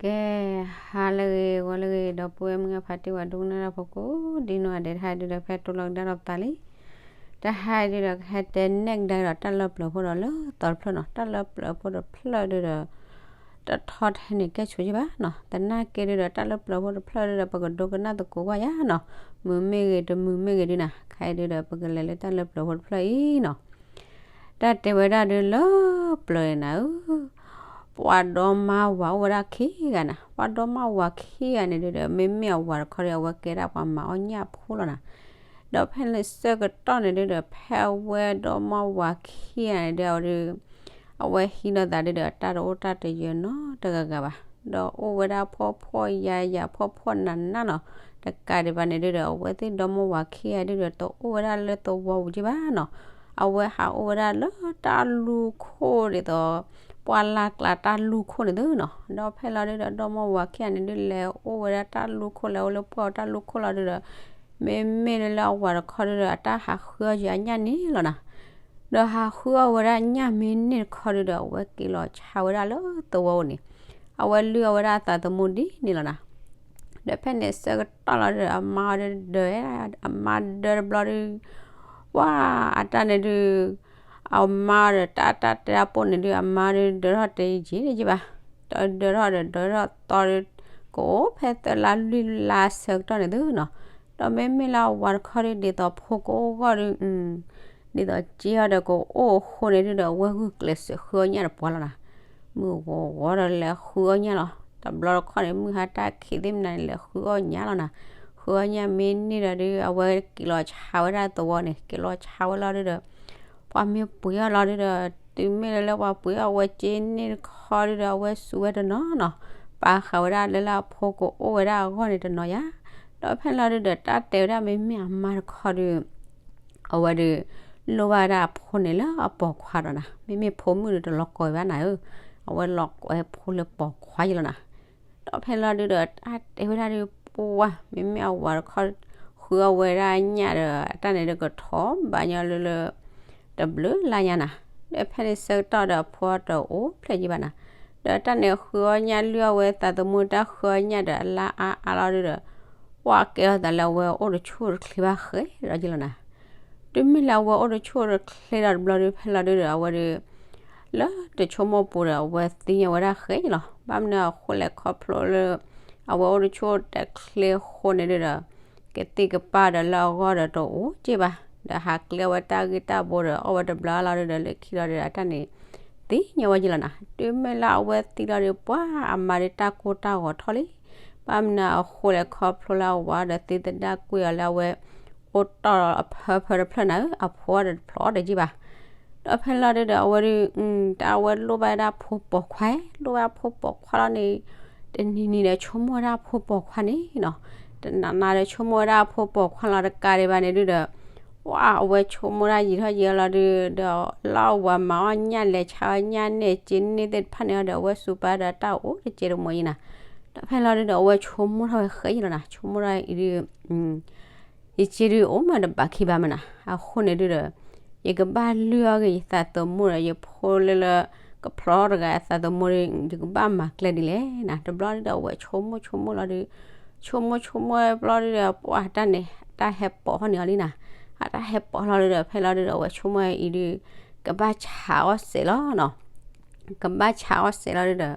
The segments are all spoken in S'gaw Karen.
ကဲ, ဟါလၢအဂ့ၤ ဂီၤလၢအဂ့ၤ ဒီပုၢ်ဝဲၢ်မုၢ်ဂၢ်ဖါတံၢ် ပှၤဒိကနၣ်တၢ်ဖိကိးဒ်နီၢ်ဂၤဒဲး, တဟါဒုဒီး ဖဲတိလီၤကဒါထီၣ်သးလံ. တဟါဒုဒီး ကဟဲတဲနဲၣ်ကဒါဒီး တၢ်လၢပျၢၤဖိဒီးလၢသီတဖျၢၣ်နီၤ, တၢ်လၢပျၢၤဖိတဖျၢၣ်ဒုဒီး တထီထဲန့ၣ် ကဲဆိက့ဘၣ်နီၤ. သနာ်က့ဒုဒီး တၢ်လၢပျၢၤဖိတဖျၢၣ်ဒုဒီး ပကဒိကနၣ်သကိးကွၢ်ယၤနီၤ, မုာ်မ့ၢ်ဂ့ၤ တမုာ်မ့ၢ်ဂ့ၤဒုနီၤ, ခဲအံၤဒုဒီး ပကလဲၤလၢတၢ်လၢပျၢၤဖိတဖျၢၣ်အံၤနီၤ. တၢ်တဲဝဲဒၣ်ဒုလၢပျၢၤန့ၣ်နၤဧၢ, ပှၤဒီမါဝၤအိၣ်ဝဲဒၣ်ခံဂၤနၤ, ပှၤဒီမါဝၤခံဂၤန့ၣ်ဒုဒီး မ့မ့ၢ်အဝၤတခီဒီး အဝဲကဲဒၣ်ပှၤမၤအီၣ်ညၣ်ဖိလီၤနၤ. ဒီးဖဲန့ၣ်ဆၢကတီၢ်န့ၣ်ဒုဒီး ဖဲအဝဲဒီမါဝၤခံဂၤန့ၣ်ဒုဒီး အဝဲဟံးလိာ်သးဒုဒီး အတၢ်တအိၣ်တၢ်တယၢၤနီတဂၤဂၤဘၣ်, ဒီးအိၣ်ဝဲဒၣ်ဖှီၣ်ဖှီၣ်ယာ်ယာ် ဖှီၣ်ဖှီၣ်နးနးနီၤ. တကးဒံးဘၣ်န့ၣ်ဒုဒီး အဝဲသ့ၣ်ဒီမါဝၤခံဂၤဒုဒီး တအိၣ်ဝဲဒၣ်လၢသဝီပူၤက့ဘၣ်နီၤ, အဝဲဟးအိၣ်ဝဲဒၣ်လၢတၢ်လူၢ်ခိၣ်ဒ်သိး ပှၢ်လၢ်ကျါတၢ်လူၢ်ခိၣ်န့ၣ်သုနီၤ. ဒီးဖဲလီၤဒုဒီး ဒီမါဝၤခံဂၤန့ၣ်ဒု လဲၤအိၣ်ဝဲဒၣ်တၢ်လူၢ်ခိၣ် လဲၤအိၣ်လၢပှၢ်တၢ်လူၢ်ခိၣ်လီၤဒုဒီး မ့မ့ၢ်လၢအဝၤတခီဒုဒီး အတၢ်ဟးဃုအီၣ်က့ၤအညၣ်န့ၣ်လီၤနၤ. ဒီးဟးဃုအီၣ်ဝဲဒၣ်ညၣ်မ့ၢ်န့ၢ်တခီဒုဒီး အဝဲက့ၤလီၤဆါဝဲဒၣ်လၢသဝီန့ၣ်, အဝဲလုၢ်အီၣ်ဝဲဒၣ်အသးသမူဒ်န့ၣ်လီၤနၤ. ဒီးဖဲန့ၣ်ဆၢကတီၢ်လီၤဒုဒီး အမါအီၤဒုဒီး အမါဒၢတဘျီဒု ပှၤအတၢ်န့ၣ်ဒု အမါဒီးတၢ်တၢ်တဲတၢ်ပိၢ်န့ၣ်ဒု အမါဒုဒၢထီၣ်တယံာ်တယံာ်ဘၣ်, တၢ်ဒၢထီၣ်ဒီးဒၢထီၣ်သီဒု ကအိၣ်ဖဲသၢလါလွံၢ်လါဆၢကတီၢ်န့ၣ်သုနီၤ. ဒီးမ့မ့ၢ်လၢအဝၤတခီဒု ဒ်သိးဖိကအိၣ်ဂီၢ်ဒု ဒ်သိးစ့အီၤဒီးကအိၣ်အဃိန့ၣ်ဒုဒီး အဝဲဂုာ်ကျဲးစၢးဃုအီၣ်ညၣ်တပှၢ်လီၤနၤ. မုၢ်ဂီၤဂီၤဒီးလဲၤဃုအီၣ်ညၣ်လီၤ. တဘျီတခီန့ၣ် မုၢ်ဟါတၢ်ခံးသ့ၣ်မနုၤန့ၣ် လဲၤဃုအီၣ်ညၣ်လီၤနၤ. ဃုအီၣ်ညၣ်မ့ၢ်န့ၢ်ဒီးဒု အဝဲက့ၤလီၤဆါဝဲဒၣ်သဝီန့ၣ်, က့ၤလီၤဆါဝဲလီၤဒုဒီး ပှၤမ့ၢ်ပှ့ၤအီၣ်လီၤဒုဒီး တုၤမ့ၢ်လၢလၢပှၤပှ့ၤအီၣ်ဝဲစ့န့ၢ်တခီဒုဒီး အဝဲစူးဝဲတနီၤနီၤ, ပာ်ဃာ်ဝဲဒၣ်လၢလၢအဖိကအိၣ်ဝဲဒၣ်အဂီၢ်န့ၣ်တနီၤယါ. ဒီးဖဲလီၤဒုဒီး တၢ်တဲဝဲဒၣ်မ့မ့ၢ်အမါတခီဒု အဝဲဒု လိၣ်ဘၣ်ဝဲဒၣ်အဖိန့ၣ်လၢအပိာ်ခွါဒီးနၤ, မ့မ့ၢ်ဖိမုၣ်ဒုတလီၤကိးဘၣ်နၤဧၢ, အဝဲလီၤကိးဖိလၢပိာ်ခွါယလီၤနၤ. ဒီးဖဲလီၤဒုဒီး တၢ်တဲဝဲဒၣ်ဒု ပှၤ မ့မ့ၢ်အဝၤတခီ ဃုအီၣ်ဝဲဒၣ်ညၣ်ဒီး အတၢ်န့ၣ်ဒုကထီၣ်ဘၣ်ညီလၢလၢ တဘျုးလါညါနၤ. ဒီးဖဲန့ၣ်ဆၢကတီၢ်ဒီးအဖိတအိၣ်ဖျဲၣ်ယံဘၣ်နၤ. ဒီးတၢ်န့ၣ်ဃုအီၣ်ညၣ်လုၢ်အီၣ်ဝဲသးသမူတၢ်ဃုအီၣ်ညၣ်ဒီးအလါအါအါလီၤဒုဒီး ပှၤကဲထီၣ်သးလၢအဝဲအိၣ်တဆူၣ်တချ့ဘၣ်ဃဲဒီးယလီၤနၤ. တုၤမ့ၢ်လၢအဝဲအိၣ်တဆူၣ်တချ့ဒီးတဘျီဒု ဖဲလီၤဒုဒီး အဝဲဒု လၢတဆိကမိၣ်ပူၤဒီး အဝဲသ့ၣ်ညါဝဲဒၣ်ဃဲလီၤ. ဘၣ်မနုၤအဃိလဲၣ်ခီဖျိလၢ အဝဲအိၣ်တဆူၣ်တချ့အဃိန့ၣ်ဒုဒီး ကသံၣ်ကပၢ်ဒီးလၢအဂီၢ်ဒီးတအိၣ်က့ဘၣ်, ဒီးဟးကျဲအဝဲတၢ်ဂ့ၢ်တၢ်ဘိဒီး အီၣ်ဝဲတဘျီလီၤဒုဒီး လၢခံလီၤဒုဒီး အတၢ်န့ၣ် သ့ၣ်ညါဝဲယလီၤနၤ. တုၤမ့ၢ်လၢအဝဲသံလီၤဒု ပှၤအမါဒုတၢ်ကိၢ်တၢ်ဂီၤထီၣ်လံ. ဘၣ်မနုၤအဃိလဲၣ်ခီဖျိလၢအဝၤဒီးသံသဒၣ်ကွံာ်အီၤလၢအဝဲ အိၣ်တီၢ်အဖၢဖၢတဖျၢၣ်နၤဧၢ, အဖိဒီးတဖျီအီၣ်တယံဘၣ်. ဒီးဖဲလီၤဒုဒီး အဝဲဒု တၢ်အဝဲလိၣ်ဘၣ်ဝဲဒၣ်ဖိပိာ်ခွါ, လိၣ်ဘၣ်ဖိပိာ်ခွါလီၤန့ၣ် တနံၤနံၤဒီးဆိကမိၣ်ဝဲဒၣ်ဖိပိာ်ခွါန့ၣ်နီၤ, တနးနးဒီးဆိကမိၣ်ဝဲဒၣ်ဖိပိာ်ခွါလီၤ. တကးဒံးဘၣ်န့ၣ်ဒုဒီး ပှၤအဝဲဆိကမိၣ်ဒၣ်ယံာ်ထီၣ်ယံာ်လီၤဒုဒီး လၢအဝၤမၤအီၣ်ညၣ်လဲၤဆါအီၣ်ညၣ်န့ၣ် စ့န့ၢ်သ့ၣ်တဖၣ်န့ၣ်ဒီး အဝဲစူးပာ်ဒီးတၢ်အိၣ်တစဲးတမှဲၤယံၤနၤ. ဒီးဖဲလီၤဒုဒီး အဝဲဆိကမိၣ်ထီၣ်ဝဲဃဲယံၤလီၤနၤ, ဆိကမိၣ်ထီၣ်အံၤဒု ယစ့ဒုအိၣ်မးတဘၣ်ခံဘၣ်မးနၤ, အဃိန့ၣ်ဒုဒီး ယကဘၣ်လုၢ်အီၣ်က့ၤယသးသမူဒီး ယဖိလၢလၢ ကဖျီတဂၤအသးသမူဒီး ယကဘၣ်မၤကျဲဒ်လဲၣ်နၤ. တဘျီဒုဒီး အဝဲဆိကမိၣ်ဆိကမိၣ်လီၤဒု ဆိကမိၣ်ဆိကမိၣ်ဘျီဒုဒီး ပှၤတၢ်န့ၣ် တၢ်ဟဲပိာ်ထီၣ်န့ၢ်အီၤလံနၤ. အတၢ်ဟဲပိာ်လီၤဒုဒီး ဖဲလီၤဒုဒီး အဝဲဆိကမိၣ်အံၤဒု ကဘၣ်ဆးအီၣ်စဲးလီၤနီၤ. ကဘၣ်ဆးအီၣ်စဲးလီၤဒုဒီး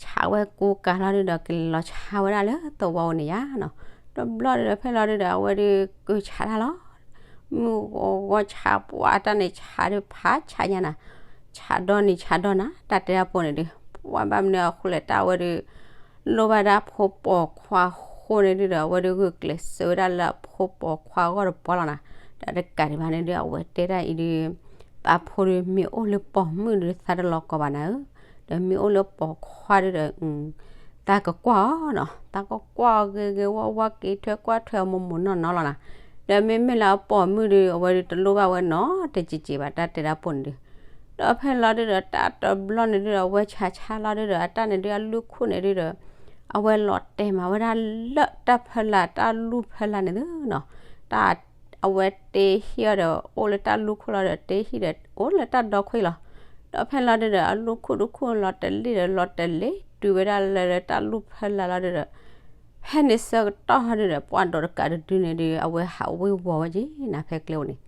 ဆးဝဲကူကၤလီၤဒုဒီး ကလဲၤလီၤဆါဝဲဒၣ်လၢသဝီအိၣ်န့ၣ်ယါနီၤ. တဘျီဒုဒီး ဖဲလီၤဒုဒီး အဝဲဒု ကဆးတၢ်လီၤ. မုၢ်ဂီၤဂီၤဆး ပှၤတၢ်န့ၣ် ဆးဒုဖးဆးညါနၤ, ဆးဒီနံၤဆးဒီနၤ တၢ်တဲတၢ်ပိာ်န့ၣ်ဒု ပှၤဘၣ်မနုၤအဃိလဲၣ် တၢ်အဝဲဒု လိၣ်ဘၣ်ဒၣ်ဖိပိာ်ခွါအဃိန့ၣ်ဒုဒီး အဝဲဒုဂုာ်ကျဲးစၢးဝဲဒၣ်လၢအဖိပိာ်ခွါအဂီၢ်တပှၢ်လီၤနၤ. ဒီးတကးဒံးဘၣ်န့ၣ်ဒု အဝဲတဲဒၣ်အံၤဒု ပာ်ဖိဒု မ့ၢ်အိၣ်လၢပိာ်မုၣ်ဒု သးတလီၤကီးဘၣ်နၤဧၢ, ဒီးမ့ၢ်အိၣ်လၢပိာ်ခွါဒုဒီး သးကကွၢ်အီၤနီၤ, သးကကွၢ်အီၤဂ့ၤဂ့ၤဝါဝါ က့ၤထွဲကွၢ်ထွဲအီၤမိၢ်မိၢ်နီၢ်နီၢ်လီၤနၤ. ဒီးမ့မ့ၢ်လၢအပိာ်မုၣ်ဒု အဝဲဒုတလိၣ်ဘၣ်ဝဲနီတစဲးစဲးဘၣ် တၢ်တဲတၢ်ပိာ်န့ၣ်ဒု ဒီးဖဲလီၤဒုဒီး တၢ်တဘျီန့ၣ်ဒုဒီး အဝဲဆးဆးလီၤဒုဒီး အတၢ်န့ၣ်ဒု အလုၢ်ခိၣ်န့ၣ်ဒုဒီး အဝဲလီၤတဲာ်မးဝဲဒၣ်လၢတၢ်ဖီလာ် တၢ်လူၢ်ဖီလာ်န့ၣ်သုနီၤ, တၢ် အဝဲတ့ဟံၣ်အီၤဒီး အိၣ်လၢတၢ်လူၢ်ခိၣ်လီၤဒီး တ့ဟံၣ်ဒီး အိၣ်လၢတၢ်ဒီခွံလီၤ. ဒီးဖဲလီၤဒုဒီး အလုၢ်ခိၣ်တခိၣ်လီၤတလ့ၣ်ဒီး လီၤတလ့ၣ် အဝဲတုၤဝဲဒၣ်လၢတၢ်လူၢ်ဖီလာ်လီၤဒုဒီး ဖဲန့ၣ်ဆၢကတီၢ်ဟီဒုဒီး ပှၢ်ဒီးတကးတဒုန့ၣ်ဒု အဝဲဟးဝ့ၤဝီၤဝဲက့ၤနၤဖဲကျဲအိၣ်န့ၣ်,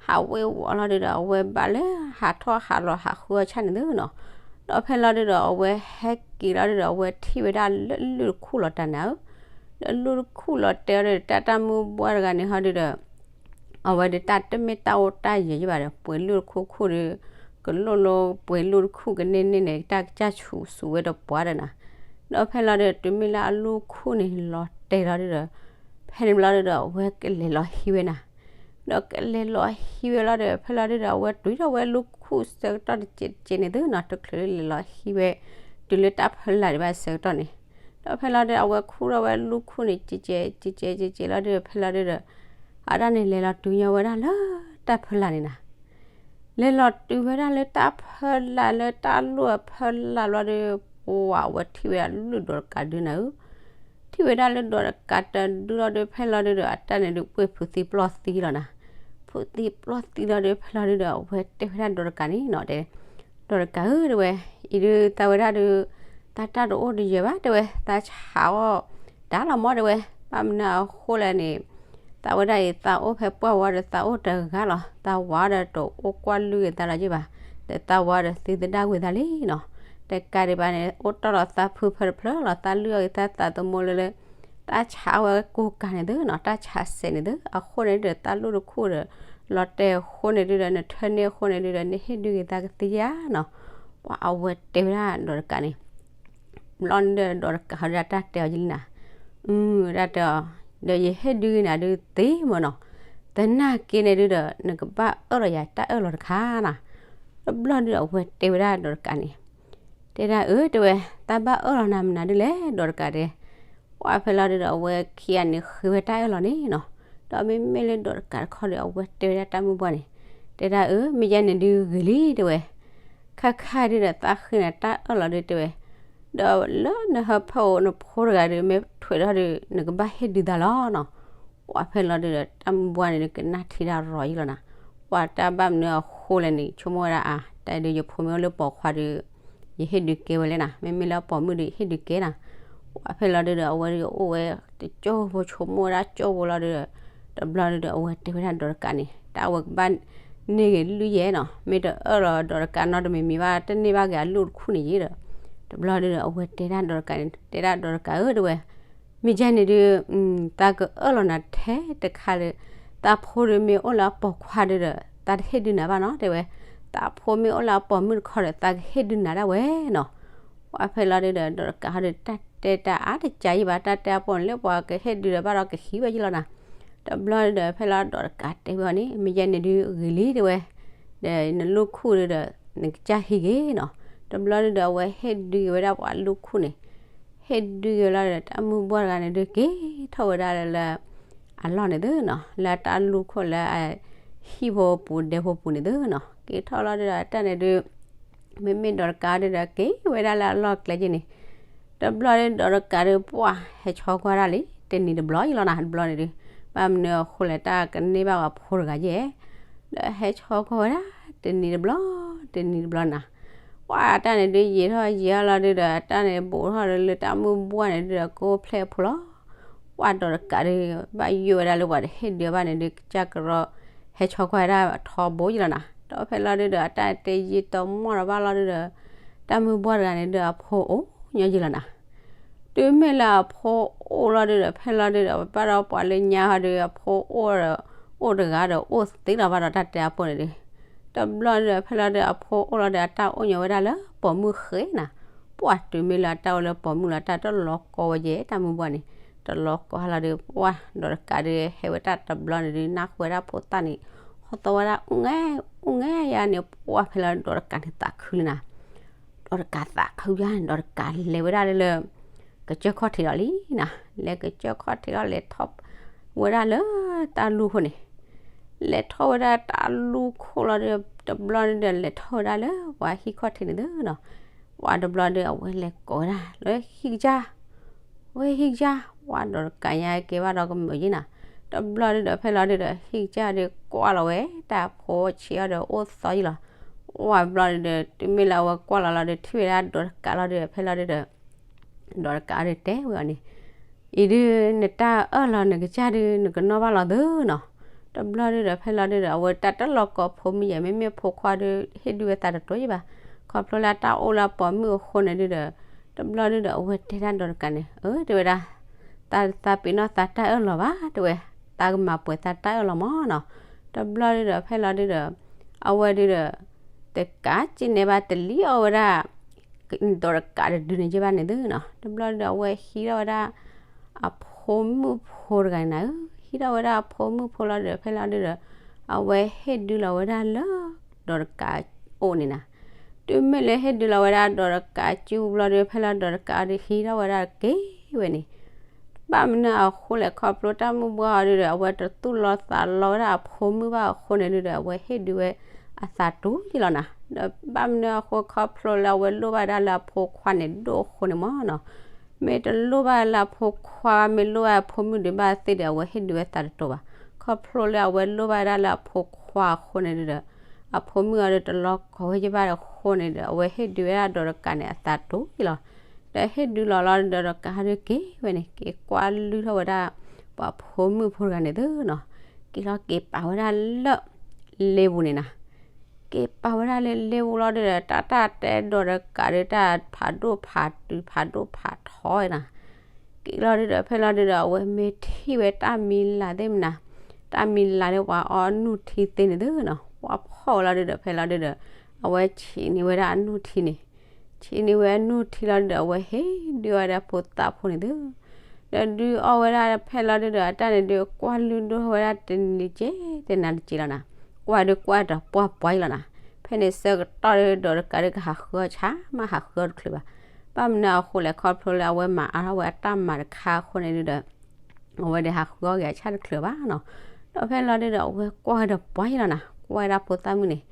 ဟးဝ့ၤဝီၤလီၤဒုဒီး အဝဲဘၣ်လၢဟးထီၣ်ဟးလီၤဟးဃုအီၣ်ဆၣ်န့ၣ်သုနီၤ, ဒီးဖဲလီၤဒုဒီး အဝဲဟဲက့ၤလီၤဒုဒီး အဝဲထံၣ်ဝဲဒၣ်လၢလၢၢ်တခူၣ်လီၤတၢ်န့ၣ်ဧၢ, လၢလၢၢ်တခူၣ်လီၤတဲာ်အီၤဒုဒီး တၢ်တၢ်မုၢ်ဘှၢ်တဂၤန့ၣ်ဟီဒုဒီး အဝဲဒုတၢ်တမ့ၢ်တၢ်အိၣ်တၢ်ယၢၤယဲၢ်ဘၣ်ဒီး ပှဲၤလၢၢ်တခူၣ်ခူၣ်ဒီး ကလိၣ်လိပှဲၤလၢၢ်တခူၣ်ကန့ၢ်န့ၢ်န့ၣ် တၢ်ကစၢ်ဆူးဆူးဝဲဒီးပှၤဒီးနၤ, ဒီးဖဲလီၤဒုဒီး တုၤမ့ၢ်လၢအလူၢ်ခူၣ်န့ၣ်လီၤတဲာ်လီၤဒုဒီး ဖဲန့ၣ်ဘျီဒုဒီး အဝဲကလဲၤလီၤဟံးဝဲနၤ, ဒီးကလဲၤလီၤဟံးဝဲလီၤဒီး ဖဲလီၤဒုဒီး အဝဲတွံၢ်ထီၣ်ဝဲလူၢ်ခူၣ်ဆၢကတီၢ်တစဲးတစဲးန့ၣ်သုနီၤ, တချုးလဲၤလီၤဟံးဝဲ တုၤလၢတၢ်ဖီလာ်ဒံးဘၣ်ဆၢကတီၢ်န့ၣ်, ဒီးဖဲလီၤဒုဒီး အဝဲခူၣ်ထီၣ်ဝဲလူၢ်ခူၣ်န့ၣ် စဲးစဲးစဲးစဲးလီၤဒုဒီး ဖဲလီၤဒုဒီး အတၢ်န့ၣ်လဲၤလီၤတုၤညီဝဲဒၣ်လၢတၢ်ဖီလာ်န့ၣ်နၤ လဲၤလီၤတုၤဝဲဒၣ်လၢတၢ်ဖီလာ်လၢတၢ်လူၢ်အဖီလာ်ဘျီဒီး ပှၤအဝဲထံၣ်ဝဲဒၣ်လၢဒီးတကးဒုနၤဧၢ, ထံၣ်ဝဲဒၣ်လၢဒီးတကးတဒုလီၤဒီး ဖဲလီၤဒုဒီး အတၢ်န့ၣ်ဒုးပှ့ၤဖုးသံပျီၢ်သံလီၤနၤ, ဖုးသံပျီၢ်သံလီၤဒီး ဖဲလီၤဒုဒီး အဝဲတဲဝဲဒၣ်ဒီးတကးန့ၣ်နီၤ တဲ ဒီးတကးဧၢ တဲဝဲ, အံၤဒုးသးဝဲဒၣ်ဒုး သးတၢ်တအိၣ်တယၢၤဘၣ် တဲဝဲ, သးဆးအီၣ်တၢ်လီၤမၢ် တဲဝဲ, ဘၣ်မနုၤအဃိလဲၣ်န့ၣ် သးဝဲဒၣ်အံၤ သးအိၣ်ဖဲပှၢ်ဝါဒီး သးအိၣ်တဂၤလီၤ, သးဝၤဒီးတအိၣ်ကွၢ်လုၢ်ဂ့ၤသးလီၤယ့ၢ်ဘၣ်, ဒီးသးဝၤဒီးသံသဒၣ်ဝံၤသးလံနီၤ, တကးဒံးဘၣ်န့ၣ် အိၣ်တီၢ်လီၤသးဖုဖၢတဖျၢၣ်လီၤ, သးလုၢ်အီၣ်ဂ့ၤသးသးသမူလၢလၢ သးဆးအီၣ်ဝဲကိးကးန့ၣ်သုနီၤ, တၢ်ဆးစဲးန့ၣ်သု, အဃိန့ၣ်ဒီး တၢ်လူၢ်တခူၣ်ဒီး လီၤတဲာ်အဃိန့ၣ်ဒုဒီး နထၢန့ၢ်အဃိန့ၣ်ဒုဒီး နဟ့ၣ်ဒုးဂ့ၤသးကသ့ဧါနီၤ, ပှၤအဝဲတဲဝဲဒၣ်ဒီးတကးန့ၣ် ဘျီန့ၣ်ဒီး ဒီးတကးဟီဒုဒီး တၢ်တဲအီၤယလံနၤ, အတၢ်တဲအီၤ, ဒီးယဟ့ၣ်ဒုးဂ့ၤနၤဒုးသ့မၢ်နီၤ, သနာ်က့န့ၣ်ဒုဒီး နကဘၣ်အၢၣ်လီၤယၤတၢ်အၢၣ်လီၤတခါနၤ, တဘျီဒုဒီး အဝဲတဲဝဲဒၣ်ဒီးတကးန့ၣ် တဲဒၣ်အၢ တဲဝဲ, တၢ်ဘၣ်အၢၣ်လီၤနၤမနုၤဒုလဲၣ် ဒီးတကးတဲ, ပှၤဖဲလီၤဒုဒီး အဝဲခံဂၤန့ၣ်ဃ့ဝဲတၢ်အၢၣ်လီၤန့ၣ်နီၤ, ဒီးမ့မ့ၢ်လၢဒီးတကးတခီဒီး အဝဲတဲဝဲဒၣ်တၢ်မုၢ်ပှၢ်န့ၣ်, တဲဒၣ်အၢ မ့ၢ်ယဲန့ၣ်ဒုဂ့ၤလံ တဲဝဲ ခါခါဒုဒီး သးဃ့နၤတၢ်အၢၣ်လီၤဒု တဲဝဲ, ဒီးလၢနဟၢဖၢအိၣ်နဖိတဂၤဒီး မ့ၢ်ထွဲးထီၣ်ဒီး နကဘၣ်ဟ့ၣ်ဒုးသးလီၤနီၤ, ပှၤဖဲလီၤဒုဒီး တၢ်မုၢ်ပှၢ်န့ၣ်ဒု ကနၣ်ထံၣ်တၢ်ရီၤယံလီၤနၤ, ပှၤတၢ်ဘၣ်မနုၤအဃိလဲၣ်န့ၣ် ဆိကမိၣ်ဝဲဒၣ်အါ, တၢ်ဒုးယဖိမ့ၢ်အိၣ်လၢပိာ်ခွါဒီး ယဟ့ၣ်ဒုးကဲဝဲလဲၣ်နၤ, မ့မ့ၢ်လၢပိာ်မုၣ်ဒီး ယဟ့ၣ်ဒုးကဲနၤ, ပှၤဖဲလီၤဒုဒီး အဝဲဒုးအိၣ်ဝဲ တကၠိဖိဆိကမိၣ်ဝဲဒၣ်ကၠိဖိလီၤဒုဒီး တဘျီဒုဒီး အဝဲတဲဝဲဒၣ်ဒီးတကးန့ၣ် တၢ်ဝဲကဘၣ်န့ၢ်ဂ့ၤလုၢ်ယဲနီၤ, မ့ၢ်တအၢၣ်လီၤဒီးတကးနီတမံၤမံၤဘၣ် တန့ၢ်ဘၣ်က့ၤအလူၢ်တခူၣ်န့ၣ်ယဲဒီး, တဘျီဒုဒီး အဝဲတဲဒၣ်ဒီးတကးန့ၣ် တဲဒၣ်ဒီးတကးဧၢ တဲဝဲ, မ့ၢ်ယဲန့ၣ်ဒု သးကအၢၣ်လီၤနၤထဲတခါလၢ သးဖိဒုမ့ၢ်အိၣ်လၢအပိာ်ခွါဒုဒီး သးတဟ့ၣ်ဒုးနၤဘၣ်နီၤ တဲဝဲ, သးဖိမ့ၢ်အိၣ်လၢအပိာ်မုၣ်တခီဒီး သးကဟ့ၣ်ဒုးနၤဒၣ်ဝဲနီၤ, ပှၤဖဲလီၤဒုဒီး ဒီးတကးဟီဒီး တၢ်တဲတၢ်အါတကးယံဘၣ် တၢ်တဲအပိာ်န့ၣ်လၢပှၤကဟ့ၣ်ဒုးဒီးဘၣ်ဒီးကဟံးဝဲယံလီၤနၤ, တဘျီဒုဒီး ဖဲလီၤဒီးတကးတဲဝဲအီၤန့ၣ် မ့ၢ်ယဲန့ၣ်ဒုဂ့ၤလံ တဲဝဲ, ဒီးနလူၢ်ခူၣ်ဒုဒီး နကစၢ်ဟံးဂ့ၤနီၤ, တဘျီဒုဒီး အဝဲဟ့ၣ်ဒုးက့ၤဝဲဒၣ်ပှၤလူၢ်ခူၣ်န့ၣ် ဟ့ၣ်ဒုးက့ၤလီၤဒီး တၢ်မုၢ်ပှၢ်တဂၤန့ၣ်ဒုးက့ၤထီၣ်ဝဲဒၣ်လၢ အလီၢ်န့ၣ်သုနီၤ လၢတၢ်လူၢ်ခူၣ်လၢအဟံၣ်ဖိပူၤဒဲဖိပူၤန့ၣ်သုနီၤ က့ၤထီၣ်လီၤဒုဒီး တၢ်န့ၣ်ဒုး မ့မ့ၢ်ဒီးတကးဒုဒီး က့ၤဝဲဒၣ်လၢအလီၢ်ကျဲက့ၤန့ၣ် တဘျီဒုဒီးတကးဒု ပှၢ်ဟဲဆီကွၢ်ဒၣ်လံ တနံၤတဘျီယံလီၤနၤ တဘျီန့ၣ်ဒုး ဘၣ်မနုၤအဃိလဲၣ် တၢ်ကန့ၢ်ဘၣ်ဝဲဖိတဂၤယဲၢ် ဒီးဟဲဆီကွၢ်ဝဲဒၣ် တနံၤတဘျီ တနံၤတဘျီနၤ ပှၢ်တၢ်န့ၣ်ဒုး ယံာ်ထီၣ်ယံာ်ထီၣ်လီၤဒုဒီး တၢ်န့ၣ်ဘူးထီၣ်လၢတၢ်မုၢ်ပှၢ်န့ၣ်ဒုဒီး ကိးဖျဲၣ်အဖိလီၤ ပှၢ်ဒီးတကးဒုး ဘၣ်ယိၣ်ဝဲဒၣ်လၢပှၤတဟ့ၣ်ဒုးဘၣ်န့ၣ်ဒုး ကစၢ်ကရီ ဟဲဆီကွၢ်ဝဲဒၣ်အထီဘိယံလီၤနၤ ဒီးဖဲလီၤဒုဒီး အတၢ်တယံာ်တမီၢ်ဒီးဘၣ်လီၤဒုဒီး တၢ်မုၢ်ပှၢ်တဂၤန့ၣ်ဒုး အဖိအိၣ်ညီယံလီၤနၤ တုၤမ့ၢ်လၢအဖိအိၣ်လီၤဒုဒီး ဖဲလီၤဒုဒီး ပဘၣ်ဒီးပှၤလၢညါဟီဒုး အဖိအိၣ်ဒီး အိၣ်တဂၤဒီး အိၣ်သ့လီၤဘၣ်ဒီးတၢ်တဲအဖိန့ၣ်ဒုး တဘျီဒုဒီး ဖဲလီၤဒုး အဖိအိၣ်လီၤဒီး အတၢ်အိၣ်ညီဝဲဒၣ်လၢပိာ်မုၣ်ဃဲနၤ ပှၢ်တုၤမ့ၢ်လၢအတၢ်အိၣ်လၢပိာ်မုၣ်လီၤ တၢ်တလီၤကီဝဲယဲၢ် တၢ်မုၢ်ပှၢ်န့ၣ် တလီၤကီဟါလီၤဒုး ပှၢ်ဒီးတကးဒုး ဟဲဝဲတၢ်တဘျီန့ၣ်ဒုး နၢ်ဟူဝဲဒၣ်ဖိသၣ်န့ၣ် ဟီသီဝဲဒၣ် အိၣ်ငဲ အိၣ်ငဲယါန့ၣ် ပှၢ်ဖဲလီၤဒီးတကးန့ၣ်သးခုလံနၤ ဒီးတကးသးခုယါန့ၣ် ဒီးတကးလဲၤဝဲဒၣ်လၢ ကစၢၢ်ခီၣ်ထံးဒီးလံနၤ လဲၤကစၢၢ်ခီၣ်ထံးဒီးလဲၤထီၣ်ဝဲဒၣ်လၢတၢ်လူၢ်ခိၣ်န့ၣ် လဲၤထီၣ်ဝဲဒၣ်တၢ်လူၢ်ခိၣ်လီၤဒီး တဘျီန့ၣ်ဒီး လဲၤထီၣ်ဝဲဒၣ်လၢပှၤဟံၣ်ခီၣ်ထံးန့ၣ်သုနီၤ ပှၢ်တဘျီဒီး အဝဲလဲၤကိးဝဲဒၣ်လၢဟံၣ်ကစၢ် ဝဲဟံၣ်ကစၢ် ပှၢ်ဒီးတကးညါကဲဘၣ်ဒီးကမုာ်ယံနၤ တဘျီဒုဒီး ဖဲလီၤဒုဒီး ဟံၣ်ကစၢ်ဒုးကွၢ်လီၤဝဲ တၢ်ဖိဆံးအီၤဒီးအိၣ်သီယံလီၤ ပှၢ်တဘျီဒုဒီး တုၤမ့ၢ်လၢအဝဲကွၢ်လီၤလီၤဒီး ထံၣ်ဝဲဒၣ်ဒီးတကးလီၤဒုဒီး ဖဲလီၤဒုဒီး ဒီးတကးဒုးတဲဝဲအီၤန့ၣ်, အံၤဒုးနတၢ်အၢၣ်လီၤနကစၢ်ဒုး နကနီၣ်ဘၣ်လီၤသုနီၤ. တဘျီဒုးဒီး ဖဲလီၤဒုးဒီး အဝဲတၢ်တလီၤကီဖိမုၣ်ယဲၢ် မ့မ့ၢ်ဖိခွါဒုး ဟ့ၣ်ဒုးဝဲသးတတိၤယံၤဘၣ်, ခီဖျိလၢတၢ်အိၣ်လၢအပိာ်မုၣ်အဃိန့ၣ်ဒုးဒီး, တဘျီဒုးဒီး အဝဲတဲဒၣ်ဒီးတကးန့ၣ်, အၢ တဲဝဲဒၣ်, သးသးပ့ၤနီၣ်သးတၢ်အၢၣ်လီၤဘၣ် တဲဝဲ, သးကမၤပှဲၤသးတၢ်အၢၣ်လီၤမၢ်နီၤ. တဘျီဒုးဒီး ဖဲလီၤဒုးဒီး, အဝဲဒုးဒီး တကးစ့ၢ်န့ၣ်ဘၣ် တလံၣ်အီၣ်ဝဲဒၣ် ဒီးတကးတဒုန့ၣ်ယဲၢ်ဘၣ်န့ၣ်သုနီၤ. တဘျီဒုးဒီး အဝဲဟံးထီၣ်ဝဲဒၣ် အဖိမုၣ်ဖိတဂၤန့ၣ်နၤဧၢ, ဟံးထီၣ်ဝဲဒၣ်အဖိမုၣ်ဖိလီၤဒုးဒီး ဖဲလီၤဒုးဒီး အဝဲဟ့ၣ်ဒုးလီၤဝဲဒၣ်လၢ ဒီးတကးအိၣ်န့ၣ်နၤ. တုၤမ့ၢ်လၢဟ့ၣ်ဒုးလီၤဝဲဒၣ်ဒီးတကးစုဘျီဒုး ဖဲလီၤဒီးတကးအီၤဒုးဟံးထီၣ်ဝဲဒၣ်က့ၤဝဲန့ၣ် ဘၣ်မနုၤအဃိလဲၣ်ခီဖျိတၢ်မုၢ်ဘှီအီၤဒုးဒီး အဝဲတသူၣ်လီၤသးလီဝဲဒၣ်အဖိမုၣ်ဘၣ်အဃိန့ၣ်ဒုးဒီး အဝဲဟ့ၣ်ဒုးဝဲအသးတူာ်ယံၤလီၤနၤ. ဒီးဘၣ်မနုၤအဃိခီဖျိလၢအဝဲလိၣ်ဘၣ်ဒၣ်လၢအဖိခွါန့ၣ် ဒိၣ်အဃိန့ၣ်မၢ်နီၤ. မ့ၢ်တလိၣ်ဘၣ်လၢအဖိခွါ မ့ၢ်လိၣ်ဘၣ်အဖိမုၣ်ဒုးဘၣ်သ့ၣ်ဒီး အဝဲဟ့ၣ်ဒုးဝဲသးတတိၤဘၣ်. ခီဖျိလၢအဝဲလိၣ်ဘၣ်ဒၣ်လၢအဖိခွါအဃိန့ၣ်ဒုးဒီး အဖိမုၣ်အီၤဒုးတလီၤကီဝဲယံၤဘၣ်အဃိန့ၣ်ဒီး အဝဲဟ့ၣ်ဒုးဝဲဒၣ်ဒီးတကးန့ၣ်အသးတူာ်ယံၤလီၤ. ဒီးဟ့ၣ်ဒုးလီၤလီၤဒီးတကးအီၤဒုးက့ၤဝဲန့ၣ် က့ၤကွၢ်လုၢ်ထီၣ်ဝဲဒၣ် ပှၤဖိမုၣ်ဖိတဂၤန့ၣ်သုနီၤ. က့ၤလီၤက့ၤပာ်ဝဲဒၣ်လၢ လ့ပူၤန့ၣ်နၤ. က့ၤပာ်ဝဲဒၣ်လၢလ့ပူၤလီၤဒုးဒီး တၢ်တၢ်တဲဒီးတကးဒုး တၢ်ဖးဒိၣ်ဖးတုၤဖးဒိၣ်ဖးထီနၤ. က့ၤလီၤဒုးဒီး ဖဲလီၤဒုးဒီး အဝဲမ့ၢ်ထံၣ်ဝဲတၢ်မံၤလၤသ့ၣ်မနၤ, တၢ်မံၤလၤလၢပှၤအီနူၢ်ထံသ့န့ၣ်သုနီၤ, ပှၤဖီၣ်ဝဲလီၤဒုးဒီး ဖဲလီၤဒုးဒီး အဝဲဆံးန့ၢ်ဝဲဒၣ်အနူၢ်ထံန့ၣ်, ဆံးန့ၢ်ဝဲအနူၢ်ထံလီၤဒုးဒီး အဝဲဟ့ၣ်ဒုးအီၣ်ဝဲဒၣ်ဖိသၣ်ဖိန့ၣ်သု ဒီးဒုးအီၣ်ဝဲဒၣ်ဖဲလီၤဒုးဒီး အတၢ်န့ၣ်ဒုး ကွၢ်လုၢ်ဒိၣ်ထီၣ်ဝဲဒၣ်တနံၤတက့ၢ် တနၤတက့ၢ်လီၤနၤ. ကွၢ်ဒုးကွၢ်တပှၢ်ပှၢ်အံၤလီၤနၤ. ဖဲန့ၣ်ဆၢကတီၢ်ဒုး ဒီးတကးဒုးကဟးဃုအီၣ်ဆၣ် မ့ၢ်ဟးဃုအီၣ်တချုးဘၣ်. ဘၣ်မနုၤအဃိလဲၣ် ခီဖျိလၢအဝဲမၤအါထီၣ်ဝဲအတၢ်မၤတခါအဃိန့ၣ်ဒုးဒီး အဝဲဒုးဟးဃုအီၣ်ဂ့ၤအဆၣ်တချုးဘၣ်နီၤ. ဒီးဖဲလီၤဒုးဒီး အဝဲကွၢ်တပှၢ်အံၤလီၤနၤ, ကွၢ်ဝဲဒၣ်ဖိသၣ်မုၣ်န့ၣ်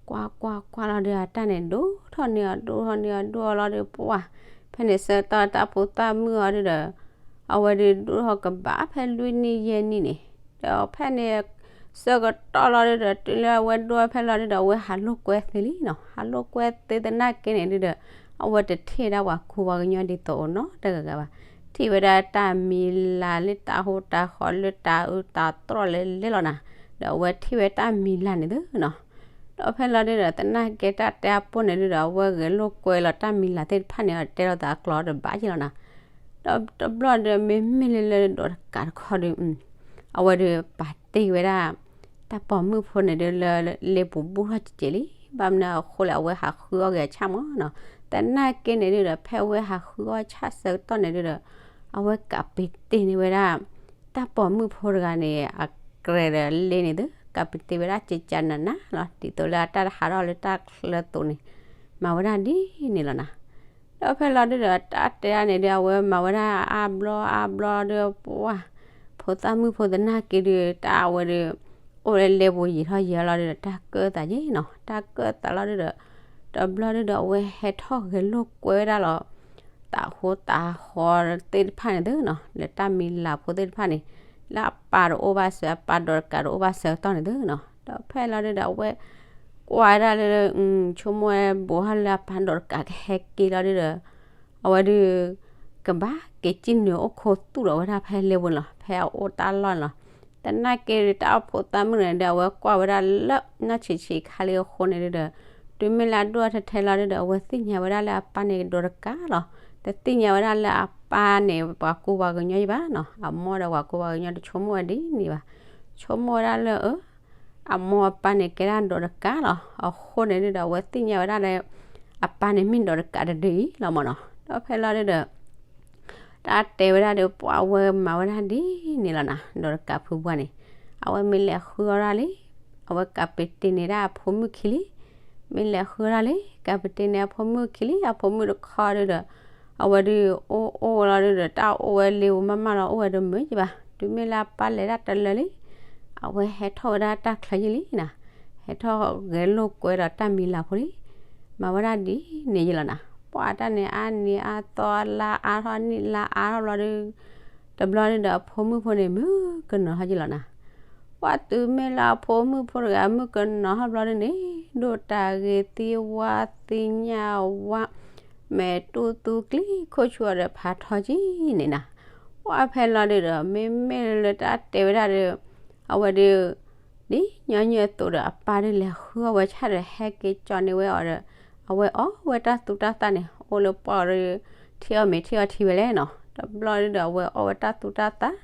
ကွၢ်ကွၢ်ကွၢ်လီၤဒုး အတၢ်န့ၣ်ဒိၣ်ထီၣ်န့ၢ်အီၤ ဒိၣ်ထီၣ်န့ၢ်အီၤ ဒိၣ်အီၤလီၤဒုး ပှၢ်, ဖဲန့ၣ်ဆၢကတီၢ်တၢ်ဖိသၣ်မုၣ်အီၤဒုးဒီး အဝဲဒုးဒိၣ်ထီၣ်ကဘၣ်ဖဲလွံၢ်နံၣ်ယဲၢ်နံၣ်န့ၣ်, ဒီးဖဲန့ၣ် ဆၢကတီၢ်လီၤဒုးဒီး တုၤလၢအဝဲဒိၣ်ဖဲလီၤဒုးဒီး အဝဲဟးလိာ်ကွဲသ့လံနီၤ, ဟးလိာ်ကွဲသ့သနာ်က့န့ၣ်ဒုးဒီး အဝဲတထံၣ်ဝဲဒၣ်ပှၤကူပှၤကညီဒ်သိးအိၣ်နီတဂၤဂၤဘၣ်. ထံၣ်ဝဲဒၣ်တၢ်မံၤလၤလၢတၢ်ဟိတၢ်ဃီလၢတၢ်အုးတၢ်သီၣ်လဲၤလဲၤလီၤနၤ, ဒီးအဝဲထံၣ်ဝဲတၢ်မံၤလၤန့ၣ်သုနီၤ. ဒီးဖဲလီၤဒုးဒီး သနာ်က့တၢ်တဲအပိၢ်န့ၣ်ဒုးဒီး အဝဲဂဲၤလိာ်ကွဲလီၤတၢ်မံၤလၤသ့ၣ်တဖၣ်န့ၣ် အတဲလိာ်သးအကျိာ်တဘၣ်ယံၤလီၤနၤ. ဒီးတဘျီဒီး မ့မ့ၢ်လၢလၢဒီးတကးတခီဒုး အဝဲဒုးပာ်တ့ၢ်ဝဲဒၣ် တၢ်ပိာ်မုၣ်ဖိန့ၣ်ဒုးလၢလ့ပူၤဘူၣ်ထီၣ်ကဲးကဲးလံ. ဘၣ်မနုၤအဃိလဲၣ် အဝဲဟးဃုအီၣ်ဂ့ၤအဆၣ်မၢ်နီၤ. သနာ်က့န့ၣ်ဒုးဒီး ဖဲအဝဲဟးဃုအီၣ်ဆၣ်ဆၢကတီၢ်န့ၣ်ဒုးဒီး အဝဲကးပ့ၤတ့ၢ်န့ၢ်ဝဲဒၣ် တၢ်ပိာ်မုၣ်ဖိတဂၤန့ၣ် အကြဲးဒီးလ့န့ၣ်သု, ကးပ့ၤတ့ၢ်ဝဲဒၣ်ကကနးနးလီၤ ဒ်သိးလၢအတၢ်တဟးထီၣ်လၢတၢ်ချၢသိးန့ၣ် မၤဝဲဒၣ်ဒ်န့ၣ်လီၤနၤ. ဒီးဖဲလီၤဒုးဒီး တၢ်တဲဒၣ်န့ၣ်ဒုး အဝဲမၤဝဲဒၣ်အါဘျီအါဘျီဒီး ပှၢ် ဖိသၣ်မုၣ်ဖိသနာ်က့ဒုး တၢ်အဝဲဒုး အိၣ်လၢလ့ပူၤယံာ်ထီၣ်ယံာ်ထီၣ်လီၤဒုးဒီး တၢ်ကၢၣ်သးယ့ၣ်နီၤ, တၢ်ကၢၣ်သးလီၤဒုးဒီး တဘျီဒုးဒီး အဝဲဟဲထီၣ်ဂဲၤလိာ်ကွဲဝဲဒၣ်လီၤ တၢ်ဟိတၢ်ဃီသ့ၣ်တဖၣ်န့ၣ်သုနီၤ, လၢတၢ်မံၤလၤဖိသ့ၣ်တဖၣ်န့ၣ် လၢအပၢ်တအိၣ်ဘၣ်စၢၤ အပၢ်ဒီးတကးတအိၣ်ဘၣ်စၢၤကတီၢ်န့ၣ်သုနီၤ. ဒီးဖဲလီၤဒုးဒီး အဝဲ ကွၢ်ဝဲဒၣ်လၢ ဆိကမိၣ်ဝဲဘူးထီၣ်လၢအပၢ်ဒီးတကးကဟဲက့ၤလီၤဒုးဒီး အဝဲဒုး ကဘၣ်က့ၤစံၣ်နုာ်အိၣ်ခိးသူၣ်ဒီးဝဲဒၣ်ဖဲလ့ပူၤန့ၣ်လီၤ, ဖဲအအိၣ်တၢ်လီၢ်န့ၣ်လီၤ. သနာ်က့ဒုး တၢ်အိၣ်ဖိသၣ်မုၣ်န့ၣ်ဒီး အဝဲကွၢ်ဝဲဒၣ်လၢနီၢ်ဆံးဆံးခါလံအဃိန့ၣ်ဒုးဒီး တုၤမ့ၢ်လၢအဒိၣ်အီၤထဲထဲလီၤဒုးဒီး အဝဲသ့ၣ်ညါဝဲဒၣ်လၢအပၢ်န့ၣ်ဒီးတကးလီၤ. တသ့ၣ်ညါဝဲဒၣ်လၢအပၢ်န့ၣ် ပှၤကူပှၤကညီယံၤဘၣ်နီၤ, အမိၢ်ဒီးပှၤကူပှၤကညီတဆိကမိၣ်ဝဲဒ်န့ၣ်ဘၣ်. ဆိကမိၣ်ဝဲဒၣ်လၢ အ အမိၢ်အပၢ်န့ၣ်ကဲဒၣ်ဒီးတကးလီၤ. အဃိန့ၣ်ဒုးဒီး အဝဲသ့ၣ်ညါဝဲဒၣ်လၢ အပၢ်န့ၣ်မ့ၢ်ဒီးတကးတဒုအံၤလီၤမၢ်နီၤ. ဒီးဖဲလီၤဒုးဒီး တၢ်တဲဝဲဒၣ်ဒီး ပှၢ်ဝဲမၤဝဲဒၣ်ဒ်န့ၣ်လီၤနၤ, ဒီးတကးဖုပှၢ်န့ၣ် အဝဲမ့ၢ်လဲၤဃုအီၣ်ဒၣ်လံ, အဝဲကးပ့ၤတ့ၢ်န့ၢ်ဒၣ်အဖိမုၣ်ခံလံ, မ့ၢ်လဲၤဃုဒၣ်လံ ကးပ့ၤတ့ၢ်န့ၢ်အဖိမုၣ်ခံလံ, အဖိမုၣ်တခီဒုးဒီး အဝဲဒုးအိၣ်အိၣ်လီၤဒုးဒီး တၢ်အိၣ်ဝဲလ့ပူၤမးမးလီၤ အိၣ်ဝဲဒီးမုာ်ယံၤဘၣ်. တုၤမ့ၢ်လၢအပၢ်လဲၤဒၣ်တလၢလံ အဝဲဟဲထီၣ်ဝဲဒၣ်တၢ်ချၢယံၤလံနၤ, ဟဲထီၣ်ဂဲၤလိာ်ကွဲဒီးတၢ်မံၤလၤဖိလံ. မၤဝဲဒၣ်ဒ်န့ၣ်ယံၤလီၤနၤ. ပှၢ်တၢ်န့ၣ် အါနံၤအါသီလါအါထီၣ်နံၣ်လါအါထီၣ်ဘျီဒုး တဘျီဒုးဒီး အဖိမုၣ်ဖိန့ၣ်မုၢ်ကနီၤထီၣ်ယံၤလီၤနၤ. ပှၢ်တုၤမ့ၢ်လၢအဖိမုၣ်ဖိတဂၤမုၢ်ကနီၤထီၣ်ဘျီဒုးန့ၣ် ဒိၣ်တၢ်ဂ့ၤသံဝါသံညၣ်ဝါ မဲာ်တူၢ်သူကျံခိၣ်ဆူအီၤဒီးဖးထီကံန့ၣ်နၤ, ပှၢ်ဖဲလီၤဒုဒီး မ့မ့ၢ်လၢတၢ်တဲဝဲဒၣ်ဒီး အဝဲဒု ဒ်ညီနုၢ်အသိးဒီး အပၢ်ဒုလဲၤဃုအီၣ်ဝဲဆၣ်ဒီး ဟဲက့ၤကၠီန့ၢ်ဝဲအီၤဒီး အဝဲအီၣ်ဝဲတၢ်သူတၢ်သၣ်န့ၣ် အိၣ်လၢပှၢ်အီၤဒီး ထံၣ်အီၣ်မ့ၤထံၣ်အီၣ်ထံဝဲလဲၣ်နီၤ. တဘျီဒုဒီး အဝဲအီၣ်ဝဲတၢ်သူတၢ်သၣ်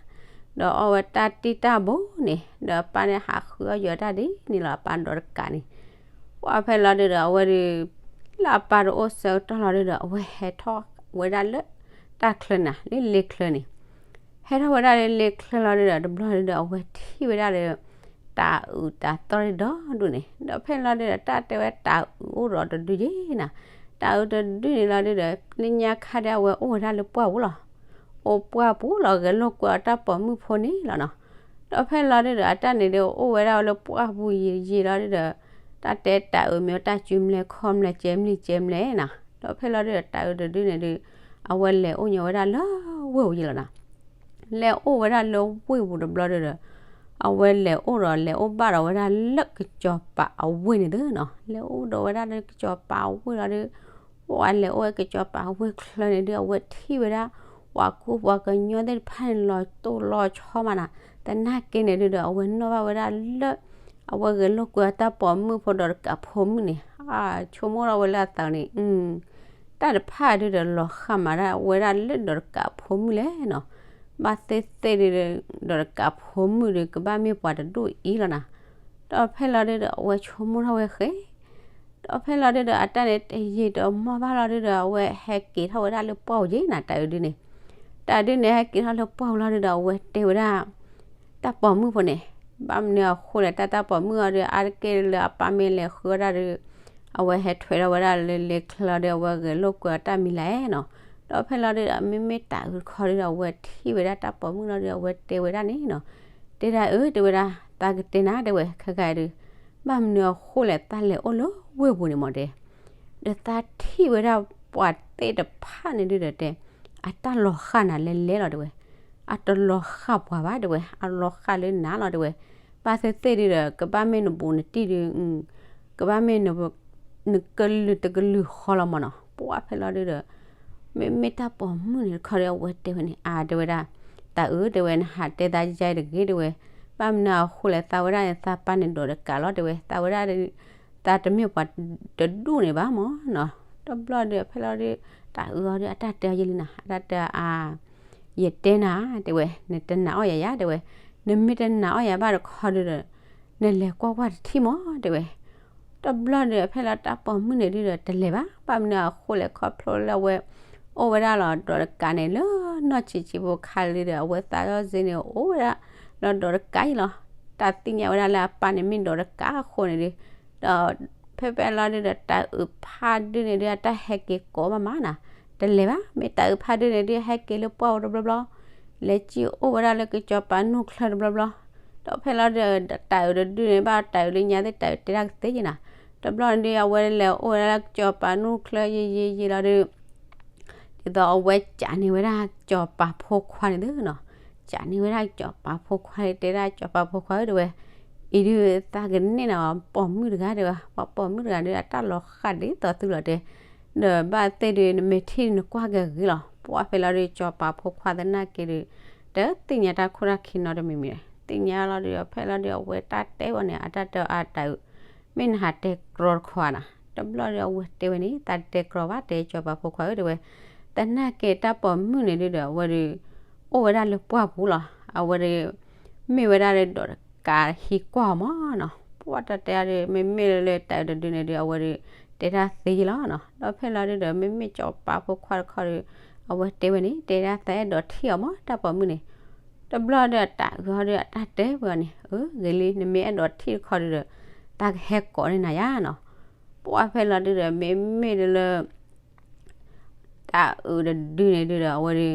ဒီးအီၣ်ဝဲတၢ်တံၢ်တၢ်ဘိန့ၣ် ဒီးအပၢ်န့ၣ်ဟးဃုအီၣ်ယီၤတၢ်ဒ်န့ၣ်လီၤ အပၢ်ဒိးတကးန့ၣ်. ပှၢ်ဖဲလီၤဒုဒီး အဝဲဒု လၢအပၢ်တအိၣ်ဆၢကတီၢ်လီၤဒုဒီး အဝဲဟဲထီၣ်ဝဲဒၣ်လၢ တၢ်ချၢနၤ လၢလ့ချၢန့ၣ် ဟဲထီၣ်ဝဲဒၣ်လၢလ့ချၢလီၤဒုဒီး တဘျီဒုဒီး အဝဲထံၣ်ဝဲဒၣ်ဒီး တၤအုးတၤသီၣ်ဒုဒီဒူၣ်န့ၣ် ဒီးဖဲလီၤဒုဒီး တၢ်တဲဝဲတၤအုးအိၣ်ဒီးတဒုယ့နၤ, တၤအုးတဒုန့ၣ်လီၤဒုဒီး လၢညါခါဒီး အဝဲအိၣ်ဝဲဒၣ်လၢပှၢ်ပူၤလီၤ. အိၣ်ပှၢ်ပူၤလီၤ ဂဲၤလိာ်ကွဲအီၤတၢ်ပိာ်မုၣ်ဖိန့ၣ်လီၤနီၤ. ဒီးဖဲလီၤဒုဒီး အတၢ်န့ၣ်ဒီး အိၣ်ဝဲဒၣ်လၢပှၢ်ပူၤယံာ်ယံာ်လီၤဒုဒီး တၢ်တဲတၤအုးမ့ၢ်တၢ်စုမဲာ်ခီၣ်မဲာ်ကဲမုၢ်ကဲမုၢ်နၤ, ဒီးဖဲလီၤဒုဒီး တၤအုးတဒုန့ၣ်ဒု အဝဲလဲၤအိၣ်ညီဝဲဒၣ်လၢဝ့ၢ်ပူၤယံာ်လီၤနၤ. လဲၤအိၣ်ဝဲဒၣ်လၢဝ့ၢ်ပူၤတဘျီဒုဒီး အဝဲလဲၤအိၣ်ဒီးလဲၤအိၣ်ဘၣ်ဒီးဝဲဒၣ်လၢကစီၤပၤအဝ့ၢ်န့ၣ်သုနီၤ. လဲၤအိၣ်ဒီးဝဲဒၣ်လၢကစီၤပၤအဝ့ၢ်လီၤဒု ပှၢ်လဲၤအိၣ်ဝဲကစီၤပၤအဝ့ၢ်ချၢန့ၣ်ဒု အဝဲထံၣ်ဝဲဒၣ် ပှၤကူပှၤကညီသ့ၣ်တဖၣ်န့ၣ် လီၤတိၢ်လီၤဆီမးနၤ. သနာ်က့န့ၣ်ဒုဒီး အဝဲနီၣ်ဘၣ်ဝဲဒၣ်လၢ အဝဲဂဲၤလိာ်ကွဲအီၤတၢ်ပိာ်မုၣ်ဖိဒီးတကးဖိမုၣ်န့ၣ် အဆိကမိၣ်ထီၣ်ဝဲလၢအသးန့ၣ် တၢ်တဖၣ်ဒုဒီးလီၤဃာ်မးဒၣ်ဝဲဒၣ်လၢဒီးတကးဖိမုၣ်လဲၣ်နီၤ. ဘၣ်သ့ၣ်သ့ၣ်ဒုဒီး ဒီးတကးဖိမုၣ်ဒု ကဘၣ်မ့ၢ်ပှၤတဒူၣ်အံၤလီၤနၤ. ဒီးဖဲလီၤဒုဒီး အဝဲဆိကမိၣ်ထီၣ်ဝဲဃဲ ဒီးဖဲလီၤဒုဒီး အတၢ်န့ၣ်တယံာ်တမီၢ်ဘၣ်လီၤဒုဒီး အဝဲဟဲက့ၤထီၣ်ဝဲဒၣ်လၢပှၢ်ပူၤယ့နၤ တၤအုးဒုန့ၣ်. တၤအုးဒုန့ၣ် ဟဲက့ၤထီၣ်လၢပှၢ်ပူၤလီၤဒုဒီး အဝဲတဲဝဲဒၣ် တၢ်ပိာ်မုၣ်ဖိန့ၣ် ဘၣ်မနုၤအဃိလဲၣ် တၢ်တၢ်ပိာ်မုၣ်အီၤဒု အါတက့ၢ်လၢအပၢ်မ့ၢ်လဲၤဃုအီၣ်တၢ်ဒု အဝဲဟဲထွဲထီၣ်ဝဲဒၣ်လၢလ့ချၢလီၤဒု အဝဲဂဲၤလိာ်ကွဲအီၤတၢ်မံၤလဲၣ်နီၤ. ဒီးဖဲလီၤဒုဒီး မ့မ့ၢ်တၤအုးတခီဒုဒီး အဝဲထံၣ်ဝဲဒၣ်တၢ်ပိာ်မုၣ်လီၤဒု အဝဲတဲဝဲဒၣ်န့ၣ်နီၤ. တဲဒၣ်အၢ တဲဝဲဒၣ် သးကတဲနၤ တဲဝဲ ခဲကါဒု ဘၣ်မနုၤအဃိလဲၣ် သးလဲၤအိၣ်လၢဝ့ၢ်ပူၤန့ၣ်မးတဲ ဒီးသးထံၣ်ဝဲဒၣ်ပှၤသ့ၣ်တဖၣ်န့ၣ်ဒုဒီးတဲ အတၢ်လီၤဃာ်နၤလဲၤလဲၤလီၤတဲဝဲ, အတလီၤဃာ်ပှၤဘၣ်တဲဝဲ, အလီၤဃာ်လၢနၤလီၤတဲဝဲ, ဘၣ်သ့ၣ်သ့ၣ်ဒုဒီး ကဘၣ်မ့ၢ်နဘူးနတံၢ်ဒု ကဘၣ်မ့ၢ် နကလုာ်တကလုာ်ဃီလီၤမးနီၤ. ပှၢ်ဖဲလီၤဒုဒီး မ့မ့ၢ်တၢ်ပိာ်မုၣ်န့ၣ်တခီဒီး အဝဲတဲဝဲန့ၣ် အါတဲဝဲဒၣ်, တၤအုးတဲဝဲ နဟးတဲသးယဲတဂ့ၤတဲဝဲ, ဘၣ်မနုၤအဃိလဲၣ် သးဝဲဒၣ်န့ၣ် သးပၢ်န့ၣ်ဒိးတကးလီၤတဲဝဲ, သးဝဲဒၣ် သးတမ့ၢ်ပှၤတဒူၣ်န့ၣ်ဘၣ်မးနီၤ. တဘျီဒီး ဖဲလီၤဒု တၤအုးအီၤဒု အတၢ်တဲအီၤယဲလံနၤ, အတၢ်တဲအီၤအါ ယတဲနၤတဲဝဲ, နတနာ်အီၣ်ယၤယၤတဲဝဲ, နမ့ၢ်တနာ်အီၣ်ယၤဘၣ်တခီဒုဒီး နလဲၤကွၢ်ကွၢ်တထံၣ်မးတဲဝဲ. တဘျီဒီး ဖဲလီၤတၢ်ပိာ်မုၣ်န့ၣ်ဒုဒီး တလဲၤဘၣ်, ဘၣ်မနုၤအဃိလဲၣ် ခီဖျိလၢအဝဲ အိၣ်ဝဲဒၣ်လီၤဒိးတကးန့ၣ် လၢနီၢ်ဆံးဆံးဖိခါလံဒီး အဝဲသးစီဆှံန့ၣ် အိၣ်ဝဲဒၣ်လီၤဒိးတကးအံၤလီၤ. တၢ်သ့ၣ်ညါဝဲဒၣ်လၢအပၢ်န့ၣ် မ့ၢ်ဒိးတကးအဃိန့ၣ်ဒု ဒီးဖဲဖဲလီၤဒုဒီး တၤအုးဖးဒုန့ၣ်ဒု အတၢ်ဟဲက့ၤကိးမးမးနၤ, တလဲၤဘၣ်, မ့ၢ်တၤအုးဖးဒုန့ၣ်ဒု ဟဲက့ၤလၢပှၢ်အိၣ်တဘျီဘျီ, လဲၤစံၣ်အိၣ်ဝဲဒၣ်လၢကစီၤပၤနူၢ်ချၢတဘျီဘျီ, ဒီးဖဲလီၤဒု တၤအုးတဒုန့ၣ် ဘၣ်တၤအုးလၢညါသ့ၣ် တၤအုးတဲဒၣ်ကသ့ယဲနၤ, တဘျီန့ၣ်ဒု အဝဲလဲၤအိၣ်ဝဲဒၣ်လၢကစီၤပၤနူၢ်ချၢယံာ်ယံာ်ယံာ်လီၤဒု ဒ်သိးအဝဲကးန့ၢ်ဝဲဒၣ်စီၤပၤဖိခွါန့ၣ်သုနီၤ, ကးန့ၢ်ဝဲဒၣ်စီၤပၤဖိခွါ တဲဒၣ်စီၤပၤဖိခွါဧၢ တဲဝဲ, အံၤဒု သးကန့ၢ်နၤပိာ်မုၣ်တဂၤတဲဝဲ, ပှၤပိာ်မုၣ်တဂၤဒု အတၢ်လီၤဃာ်ဒ်သိးသုလီၤတဲ, ဒီးဘၣ်သ့ၣ်ဒု နမ့ၢ်ထံၣ်နကွၢ်ကဂ့ၤလီၤ. ပှၢ်ဖဲလီၤဒု စီၤပၤဖိခွါသနာ်က့ဒု တသ့ၣ်ညါတၢ်ခိၣ်တၢ်ခံနီတမံၤမံၤ, သ့ၣ်ညါလီၤဒု ဖဲလီၤဒု အဝဲတၢ်တဲဝဲန့ၣ် အတၢ်တဲအါတၤအုး မ့ၢ်နဟးတဲကြီတခီနၤ, တဘျီဒု အဝဲတဲဝဲန့ၣ် သးတတဲကြီဘၣ် တဲစီၤပၤဖိခွါဧၢ တဲဝဲ, သနာ်က့တၢ်ပိာ်မုၣ်န့ၣ်ဒုဒီး အဝဲဒု အိၣ်ဝဲဒၣ်လၢပှၢ်ပူၤလီၤ, အဝဲဒု မ့ၢ်ဝဲဒၣ်လၢဒိးတကးဟံးကွၢ်အီၤမးနီၤ, ပှၢ်တၢ်တဲအါဒု မ့မ့ၢ်လၢတၤအုးတဒုန့ၣ်ဒု အဝဲဒု တဲဒၣ်သ့ယဲလီၤနီၤ, ဒီးဖဲလီၤဒုဒီး မ့မ့ၢ်စီၤပၤဖိခွါတခီဒု အဝဲတဲဝဲန့ၣ် တဲဒၣ်သးအဲၣ်ဒိးထံၣ်အီၤမး တၢ်ပိာ်မုၣ်န့ၣ်, တဘျီဒီးတၤအုးအီၤဒု အတၢ်တဲဝဲအီၤန့ၣ် အၢ ဂ့ၤလံ နမ့ၢ်အဲၣ်ဒိးထံၣ်တခီဒုဒီး သးကဟဲကိးန့ၢ်နၤယါနီၤ, ပှၢ်ဖဲလီၤဒုဒီး မ့မ့ၢ်ဒုလၢ တၤအုးတဒုန့ၣ်ဒုဒီး အဝဲဒု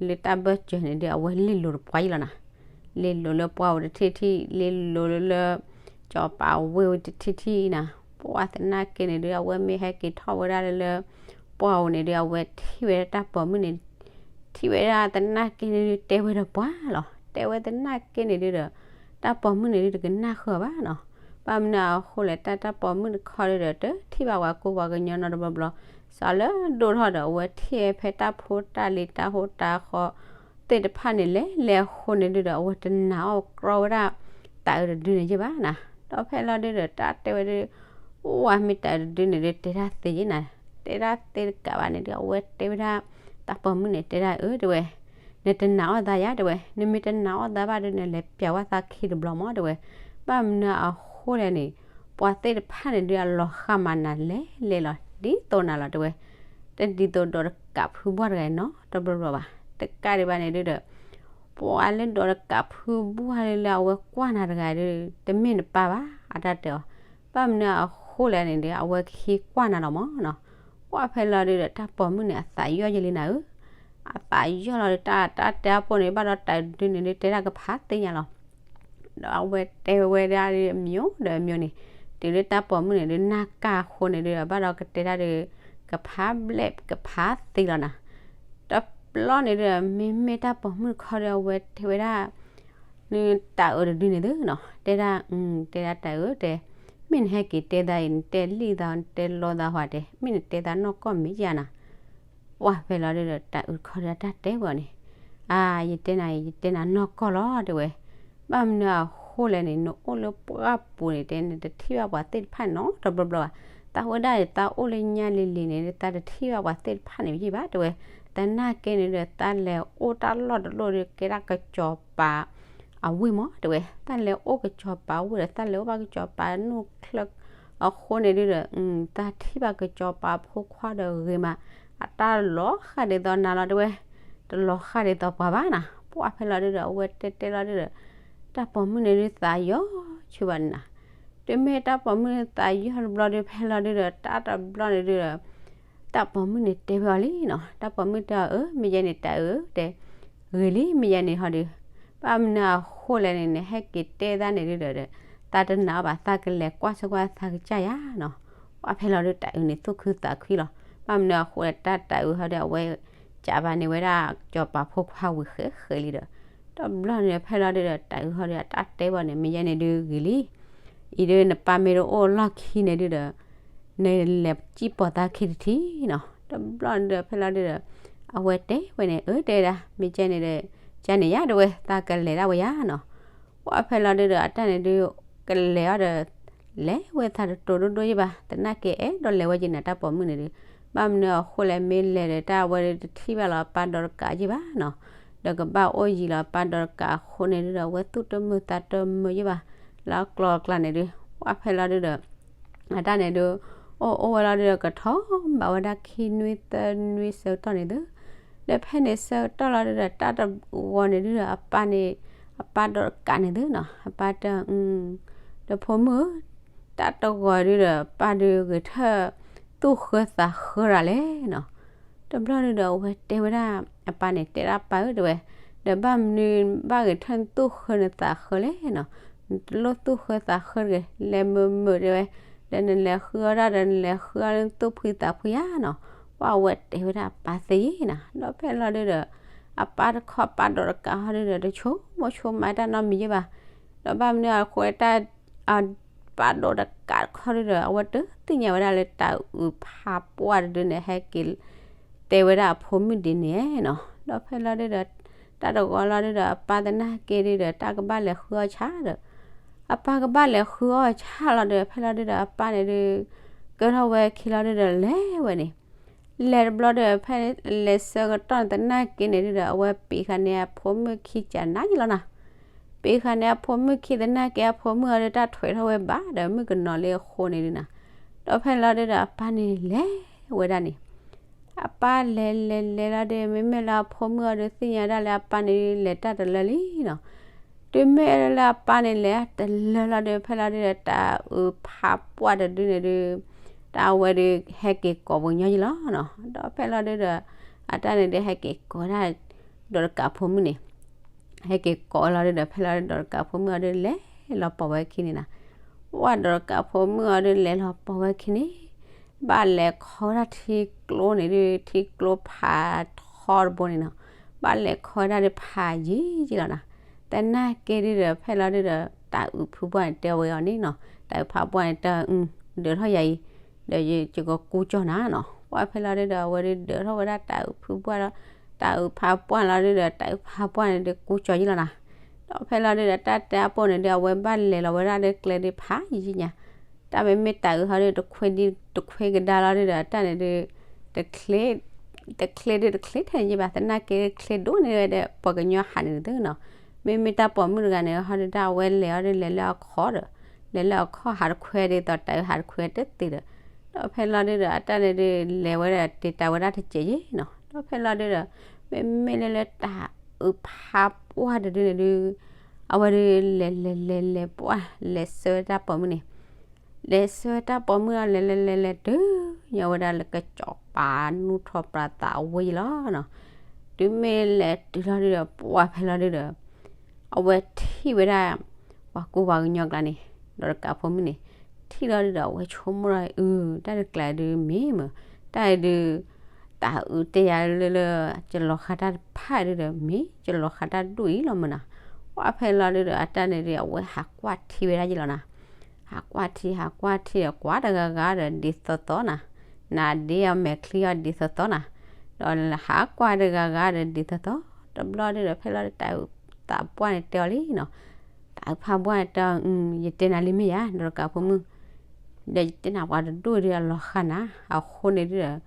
လၢတၢ်ဘၢၣ်စၢၤန့ၣ်ဒု အဝဲလ့လိၤတပှၢ်ယဲလီၤနၤ, လ့လိၤလၢပှၢ်ဝဲတထံၣ်ထံၣ် လ့လိၤလၢလၢ စီၤပၤဝ့ၢ်ဝဲတထံၣ်ထံၣ်နၤ, ပှၢ်သနာ်က့န့ၣ်ဒု အဝဲမ့ၢ်ဟဲက့ၤထီၣ်ဝဲဒၣ်လၢလၢ ပှၢ်အိၣ်န့ၣ်ဒု အဝဲထံၣ်ဝဲဒၣ်တၢ်ပိာ်မုၣ်န့ၣ် ထံၣ်ဝဲဒၣ်သနာ်က့န့ၣ်ဒု တဲဝဲတပှၢ်လီၤ, တဲဝဲသနာ်က့န့ၣ်ဒုဒီး တၢ်ပိာ်မုၣ်န့ၣ်ဒု တကနၣ်ဃုာ်ဘၣ်နီၤ, ဘၣ်မနုၤအဃိလဲၣ် တၢ်တၢ်ပိာ်မုၣ်တခီဒုဒီး တထံၣ်ဘၣ်ပှၤကူပှၤကညီနီတဘျီဘျီ, စီၤလၢဒိၣ်ထီၣ်ဒီး အဝဲထံၣ်ဖဲတၢ်ဖိတၢ်လံၤတၢ်ဟိတၢ်ဃီသ့ၣ်တဖၣ်န့ၣ် လဲၤလဲၤအဃိန့ၣ်ဒုဒီး အဝဲတနာ်အီၣ်ကြီဝဲဒၣ် တၤအုးတဒုန့ၣ်ယ့ၢ်ဘၣ်နၤ. ဒီးဖဲလီၤဒုဒီး တၢ်တဲဝဲဒု အိၣ်ဝဲမ့ၢ်တၤအုးတဒုန့ၣ်ဒု တဲဒၣ်သ့ယ့ၢ်နၤ, တဲဒၣ်သ့တကးဘၣ်န့ၣ်ဒု အဝဲတဲဝဲဒၣ် တၢ်ပိာ်မုၣ်န့ၣ် တဲဒၣ်အၢ တဲဝဲ, နတနာ်အီၣ်သးယါ တဲဝဲ, နမ့ၢ်တနာ်အီၣ်သးဘၣ်ဒုန့ၣ် လဲၤပျးဝဲသးခံတဘျီမး တဲဝဲ. ဘၣ်မနုၤအဃိလဲၣ်န့ၣ် ပှၤသ့ၣ်တဖၣ်န့ၣ်ဒု အလီၤဃၣ်မၤနၤလဲၤလဲၤလီၤ ဒ်သိးနၤလီၤ တဲဝဲ. တဒ်သိးဒီးတကးဖုဘှၢ်တဂၤနီတဘျီဘျီဘၣ်. တကးဒံးဘၣ်န့ၣ်ဒုဒီး ပှၤလၢဒီးတကးဖုဘှၢ်လၢလၢအဝဲကွၢ်နၤတဂၤဒု တမ့ၢ်နပၢ်ဘၣ် အတၢ်တဲအီၤ. ဘၣ်မနုၤအဃိလဲၣ်န့ၣ်ဒု အဝဲကဟံးကွၢ်နၤလီၤမးနီၤ. ပှၢ်ဖဲလီၤဒုဒီး တၢ်ပိာ်မုၣ်န့ၣ် အသးယီၢ်ယလံနၤဧၢ, အသးယီၢ်လီၤဒု တၢ် တၢ်တဲအပူၤန့ၣ် ဘၣ်ဒီးတၤဒုန့ၣ်ဒု တဲဒၣ်ကဖးသ့ၣ်ညါလီၤ. ဒီးအဝဲတဲဝဲဒၣ်ဒု အမျိုးဒီးအမျိုးန့ၣ်, တုၤဒုတၢ်ပိာ်မုၣ်န့ၣ်ဒု နၢ်ကၢ်အဃိန့ၣ်ဒု အဘၣ်ဒီးကတဲဒၣ်ဒု ကဖးဘျဲၣ်ကဖးသ့လီၤနၤ. တဘျီန့ၣ်ဒု မ့မ့ၢ်တၢ်ပိာ်မုၣ်တခီဒု အဝဲတဲဝဲဒၣ် နတၤအုးတဒုန့ၣ်သုနီၤ, တဲဒၣ် တဲဒၣ်တၤအုးတဲ, မ့ၢ်နဟဲက့ၤတဲသးအံၤ နတဲလံၣ်သး နတဲလီသးဟီတဲ, မ့ၢ်နတဲသးနီၢ်ကီၢ်မ့ၢ်ယါနၤ. ပှၢ်ဖဲလီၤဒုဒီး တၤအုးတခီဒု အတၢ်တဲဝဲအီၤန့ၣ်, အါ ယတဲနၤ ယတဲနၤနီၢ်ကီၢ်လီၤ တဲဝဲ. ဘၣ်မနုၤအဃိလဲၣ်န့ၣ် နအိၣ်လၢပှၢ်ပူၤန့ၣ် တဲနတထံၣ်ဘၣ်ပှၤသ့ၣ်တဖၣ်နီတဘျီဘျီဘၣ်. သးဝဲဒၣ်န့ၣ် သးအိၣ်လၢညါလံၤလံၤန့ၣ် သးတထံၣ်ဘၣ်ပှၤသ့ၣ်တဖၣ်န့ၣ်ယ့ၢ်ဘၣ် တဲဝဲ. သနာ်က့န့ၣ်ဒီး သးလဲၤအိၣ်တၢ်လီၢ်တလီၢ်ဒီး ကဲဒၣ်ကစီၤပၤအဝ့ၢ်မး တဲဝဲ. သးလဲၤအိၣ်ကစီၤပၤအဝ့ၢ်ဒီး သးလဲၤအိၣ်ဘၣ်ကစီၤပၤနူၢ်ချၢအဃိန့ၣ်ဒုဒီး သးထံၣ်ဘၣ်ကစီၤပၤဖိခွါဒီးဂ့ၤမး, အတၢ်လီၤဃၣ်ဒ်သိးနၤလီၤ တဲဝဲ, တလီၤဃၣ်ဒ်သိးပှၤဘၣ်နၤ. ပှၢ်ဖဲလီၤဒုဒီး အဝဲတဲတဲလီၤဒုဒီး တၢ်ပိာ်မုၣ်န့ၣ်ဒု သးယီၢ်ဆူဘၣ်နၤ. တုၤမ့ၢ်တၢ်ပိာ်မုၣ်သးယီၢ်တဘျီဒု ဖဲလီၤဒုဒီး တၢ်တဘျီန့ၣ်ဒုဒီး တၢ်ပိာ်မုၣ်န့ၣ်တဲဝဲအီၤလံနီၤ. တၢ်ပိာ်မုၣ်တဲအီၤ အၢ မ့ၢ်ယဲန့ၣ်တၤအုးတဲ, ဂ့ၤလံ မ့ၢ်ယဲန့ၣ်ဟီဒု, ဘၣ်မနုၤအဃိလဲၣ်န့ၣ် နဟဲက့ၤတဲသးန့ၣ်ဒုဒီး သးတနာ်အီၣ်ဘၣ် သးကလဲၤကွၢ်ဆၢကွၢ်သးကစၢ်ယါနီၤ. ပှၢ်ဖဲလီၤဒု တၤအုးန့ၣ်သူၣ်ခုသးခုလီၤ. ဘၣ်မနုၤအဃိလဲၣ် တၢ်တၤအုးဟီဒု အဝဲ ကးဘၣ်န့ၢ်ဝဲဒၣ်စီၤပၤဖိခွါဝံၤဃဲးဃဲးလံဒီး တဘျီန့ၣ်ဖဲလီၤဒုဒီး တၤအုးဟီဒု အတၢ်တဲဝဲန့ၣ် မ့ၢ်ယဲန့ၣ်ဒုဂ့ၤလံ. အံၤဒု နပၢ်မ့ၢ်တအိၣ်လီၢ်ခံန့ၣ်ဒုဒီး နလဲၤစံၣ်ပိာ်သးခံတထံၣ်နီၤ. တဘျီန့ၣ်ဒီး ဖဲလီၤဒုဒီး အဝဲတဲဝဲန့ၣ် အၢ တဲဒၣ် မ့ၢ်ကဲန့ၣ်ဒီး ကဲန့ၣ်ယါ တဲဝဲ သးကလဲၤဒၣ်ဝဲယါနီၤ. ပှၢ်ဖဲလီၤဒုဒီး အတၢ်န့ၣ်ဒု ကလဲၤအီၤဒီး လဲၤဝဲသးတတိၤဒိၣ်ဒိၣ်ယ့ၢ်ဘၣ်, သနာ်က့အဲၣ်ဒိးလဲၤဝဲက့ၤနၤတၢ်ပိာ်မုၣ်န့ၣ်ဒု, ဘၣ်မနုၤအဃိလဲၣ် မ့ၢ်လဲၤဒီးတၢ်အဝဲဒုတထံၣ်ဘၣ်လီၤအပၢ်ဒီးတကးယ့ၢ်ဘၣ်နီၤ, ဒီးကဘၣ်အိၣ်ယံၤလီၤအပၢ်ဒီးတကးအဃိန့ၣ်ဒုဒီး အဝဲသူၣ်တမုာ်သးတမုာ်ယ့ၢ်ဘၣ်, လၢအကျိၤအကျဲန့ၣ်ဒု, ပှၢ်ဖဲလီၤဒုဒီး အတၢ်န့ၣ်ဒု အိၣ်အိၣ်ဝဲလီၤဒုဒီး ကထီၣ်ဘးဝဲဒၣ်ခံနွံသၢနွံဆၢကတီၢ်န့ၣ်သု, ဒီးဖဲန့ၣ်ဆၢကတီၢ်လီၤဒုဒီး တၢ်တဂီၤန့ၣ်ဒုဒီး အပၢ်န့ၣ် အပၢ်ဒီးတကးန့ၣ်သုနီၤ, အပၢ်တဲ ဒီးဖိမုၣ်ဧၢ, တၢ်တဂီၤဒုဒီး ပၢ်ဒုဂဲၤထၢၣ်သူၣ်ဃၢသးဃၢရၤလဲၣ်နီၤ. တဘျီဒုဒီး အဝဲတဲဝဲဒၣ် အပၢ်န့ၣ် တဲဒၣ်ပၢ်ဧၢ တဲဝဲ, ဒီးဘၣ်မနုၤဘၣ်ဂဲၤထၢၣ်သူၣ်ဃၢနသးဃၢလဲၣ်နီၤ, နတလိၣ်သူၣ်ဃၢသးဃၢတဂ့ၤ, လဲၤမုာ်မုာ်တဲဝဲ, ဒီးနလဲၤဃုအီၣ်တၢ်ဒီး နလဲၤဃုအီၣ်လၢနသူၣ်ဖှံသးဖှံဧါနီၤ. ပှၢ်အဝဲတဲဝဲဒၣ်အပၢ်သ့ယ့ၢ်နီၤ, ဒီးဖဲလီၤဒုဒီး အပၢ်တခီ အပၢ်ဒီးတကးဟီဒုဒီး တဆိကမိၣ်ဆိကမးတၢ်နီတမံၤယ့ၢ်ဘၣ်, ဒီးဘၣ်မနုၤအဃိတၢ် အပၢ်ဒီးတကးတခီဒုဒီး အဝဲတသ့ၣ်ညါဝဲဒၣ်လၢတၤအုးဖးပှၢ်တဒုန့ၣ် ဟဲက့ၤတဲဝဲဒၣ်အဖိမုၣ်ဒ်န့ၣ်နီၤ, ဒီးဖဲလီၤဒုဒီး တၢ်တဂီၤလီၤဒုဒီး အပၢ်သနာ်က့ဒုဒီး တၢ်ကဘၣ်လဲၤဃုအီၣ်ဆၣ်ဒီး အပၢ်ကဘၣ်လဲၤဃုအီၣ်ဆၣ်လီၤဒီး ဖဲလီၤဒုဒီး အပၢ်န့ၣ်ဒု ကၢထီၣ်ဝဲခံလီၤဒုဒီး လဲၤဝဲန့ၣ် လဲၤတဘျီဒီး ဖဲလဲၤဆၢကတီၢ်သနာ်က့န့ၣ်ဒုဒီး အဝဲပ့ၤဃာ်န့ၢ်အဖိမုၣ်ခံကနၤယ့ၢ်လီၤနီၤ, ပ့ၤဃာ်န့ၢ်အဖိမုၣ်ခံသနာ်က့ အဖိမုၣ်အီၤဒု တၢ်ထွဲထီၣ်ဝဲဘၣ်ဒီး မုၣ်ကနီၤလၢအဃိန့ၣ်ဒုနီၤ, ဒီးဖဲလီၤဒုဒီး အပၢ်န့ၣ်လဲၤဝဲဒၣ်န့ၣ် အပၢ်လဲၤလဲၤလဲၤလီၤဒီး မ့မ့ၢ်လၢအဖိမုၣ်အီၤဒုးသ့ၣ်ညါဒၣ်လၢအပၢ်န့ၣ်ဒုး လဲၤတၢ်တလၢလံနီၤ. တုၤမ့ၢ်လၢအပၢ်န့ၣ်လဲၤတလၢလီၤဒီး ဖဲလီၤဒုးဒီး တၤအုးဖးပှၢ်တဒုန့ၣ်ဒုး တၢ်အဝဲဒုး ဟဲက့ၤကိးပှၤကညီယ့ၢ်လီၤနီၤ. ဒီးဖဲလီၤဒုးဒီး အတၢ်န့ၣ်ဒုး ဟဲက့ၤကိးဒၣ် ဒီးတကးဖိမုၣ်န့ၣ် ဟဲက့ၤကိးလီၤဒုးဒီး ဖဲလီၤဒုးဒီး တကးဖိမုၣ်အီၤဒုး လဲၤလီၤပိာ်ဝဲခံန့ၣ်နီၤ. ပှၢ်ဒီးတကးဖိမုၣ်အီၤဒုး လဲၤလီၤပိာ်ဝဲခံန့ၣ် ဘၣ်လဲၤခီဝဲဒၣ်ထံကျိန့ၣ်ဒုး ထံကျိဖးထီတဘိန့ၣ်နီၤ. ဘၣ်လဲၤခီဝဲဒၣ်ဒုးဖးယံာ်ယံာ်လီၤနီၤ. သနာ်က့ဒုးဒီး ဖဲလီၤဒုးဒီး တၤအုးဖးပှၢ်န့ၣ်တဲဝဲအီၤန့ၣ်နီၤ. တၤအုးဖးပှၢ်န့ၣ်တဲ ဒုးထီၣ်ယၤအံၤ ဒီးယကကူကၠီၣ်နၤနီၤ. ပှၢ်ဖဲလီၤဒုဒီး အဝဲဒုးဒၢးထီၣ်ဝဲဒၣ်တၤအုးဖုဘှၢ်လီၤ, တၤအုးဖးပှၢ်လီၤဒုဒီး တၤအုးဖးပှၢ်န့ၣ်ဒုး ကူကၠီယံလီၤနီၤ. ဒီးဖဲလီၤဒုဒီး တၢ်တဲအပိၢ်န့ၣ်ဒုး အဝဲဘၣ်လဲၤလီၤဝဲဒၣ်လၢကျဲဒုးဖးယံၤညါ, တၢ်မ့မ့ၢ်တၤအုးဟီဒုး တခွ့ဒံတခွ့ကဒါလီၤဒုဒီး တၢ်န့ၣ်ဒုး တချ့ တချ့ဒုးတချ့ထဲန့ၣ်ယံၤဘၣ်, သနာ်က့ချ့ဒိၣ်န့ၢ်ဝဲဒီး ပှၤကညီဟးန့ၣ်ဒုနီၤ. မ့မ့ၢ်တၢ်ပိာ်မုၣ်တဂၤန့ၣ်ဟီဒုး တၢ်အဝဲလဲၤအီၤဒုး လဲၤလၢအခီၣ်ဒီး လဲၤလၢအခီၣ်ဟးတခွဲဒ်သိးတၤအုးဟးတခွဲတသ့ဒီး, ဒီးဖဲလီၤဒုဒီး အတၢ်န့ၣ်ဒုး လဲၤဝဲဒီးတ့တၤဝဲဒၣ်တစဲးယံၤနီၤ. ဒီးဖဲလီၤဒုဒီး မ့မ့ၢ်လၢလၢတၤအုးဖးပှၢ်တဒုန့ၣ်ဒု အဝဲဒုးလဲၤလဲၤလဲၤလဲၤပှၢ် လဲၤဆှၢဝဲတၢ်ပိာ်မုၣ်န့ၣ် လဲၤဆှၢတၢ်ပိာ်မုၣ်အီၤ လဲၤလဲၤလဲၤလဲၤတုၤ ညီဝဲဒၣ်လၢကစီၤပၤနူၢ်ထီၣ်ပြးသးအဝ့ၢ်ယံၤလီၤနီၤ. တုၤမ့ၢ်လဲၤတုၤလီၤဒုဒီး ပှၢ်ဖဲလီၤဒုဒီး အဝဲထံၣ်ဝဲဒၣ် ပှၤကူပှၤကညီကျါန့ၣ် ဒီးတကးဖိမုၣ်န့ၣ် ထံၣ်လီၤဒုဒီး အဝဲဆိကမိၣ်လီၤ အု တၢ်တကျးဒုမ့ၢ်မး တၢ်အံၤဒု တၤအုးတဲယၤလၢလၢ ကလီၤဃာ်တၢ်တဖၣ်ဒုဒီး မ့ၢ်ကလီၤဃာ်တၢ်ဒိၣ်အံၤလီၤမးနီၤ. ပှၢ်ဖဲလီၤဒုဒီး အတၢ်န့ၣ်ဒု အဝဲဟးကွၢ်ထံဝဲဒၣ်ယံၤလီၤနီၤ. ဟးကွၢ်ထံ ဟးကွၢ်ထံဒီး ကွၢ်တဂၤဂၤဒီးဒ်သိးသိးနီၤ, နၤဒ့အမဲာ်ချံအီၤဒ်သိးသိးနီၤ, ဒီးဟးကွၢ်တဂၤဂၤဒီးဒ်သိးသိး, တဘျီဒုဒီး ဖဲလီၤဒု တၤအုးသးပှၢ်န့ၣ်တဲအီၤလံနီၤ, တၤအုးဖးပှၢ်န့ၣ်တဲအီၤ ယတဲနၤလံမ့ၢ်ယၤ ဒီးတကးဖိမုၣ် ဒီးယတဲနၤပှၤတဒိၣ်ဒုအလီၤဃာ်နၤ အဃိန့ၣ်ဒုဒီး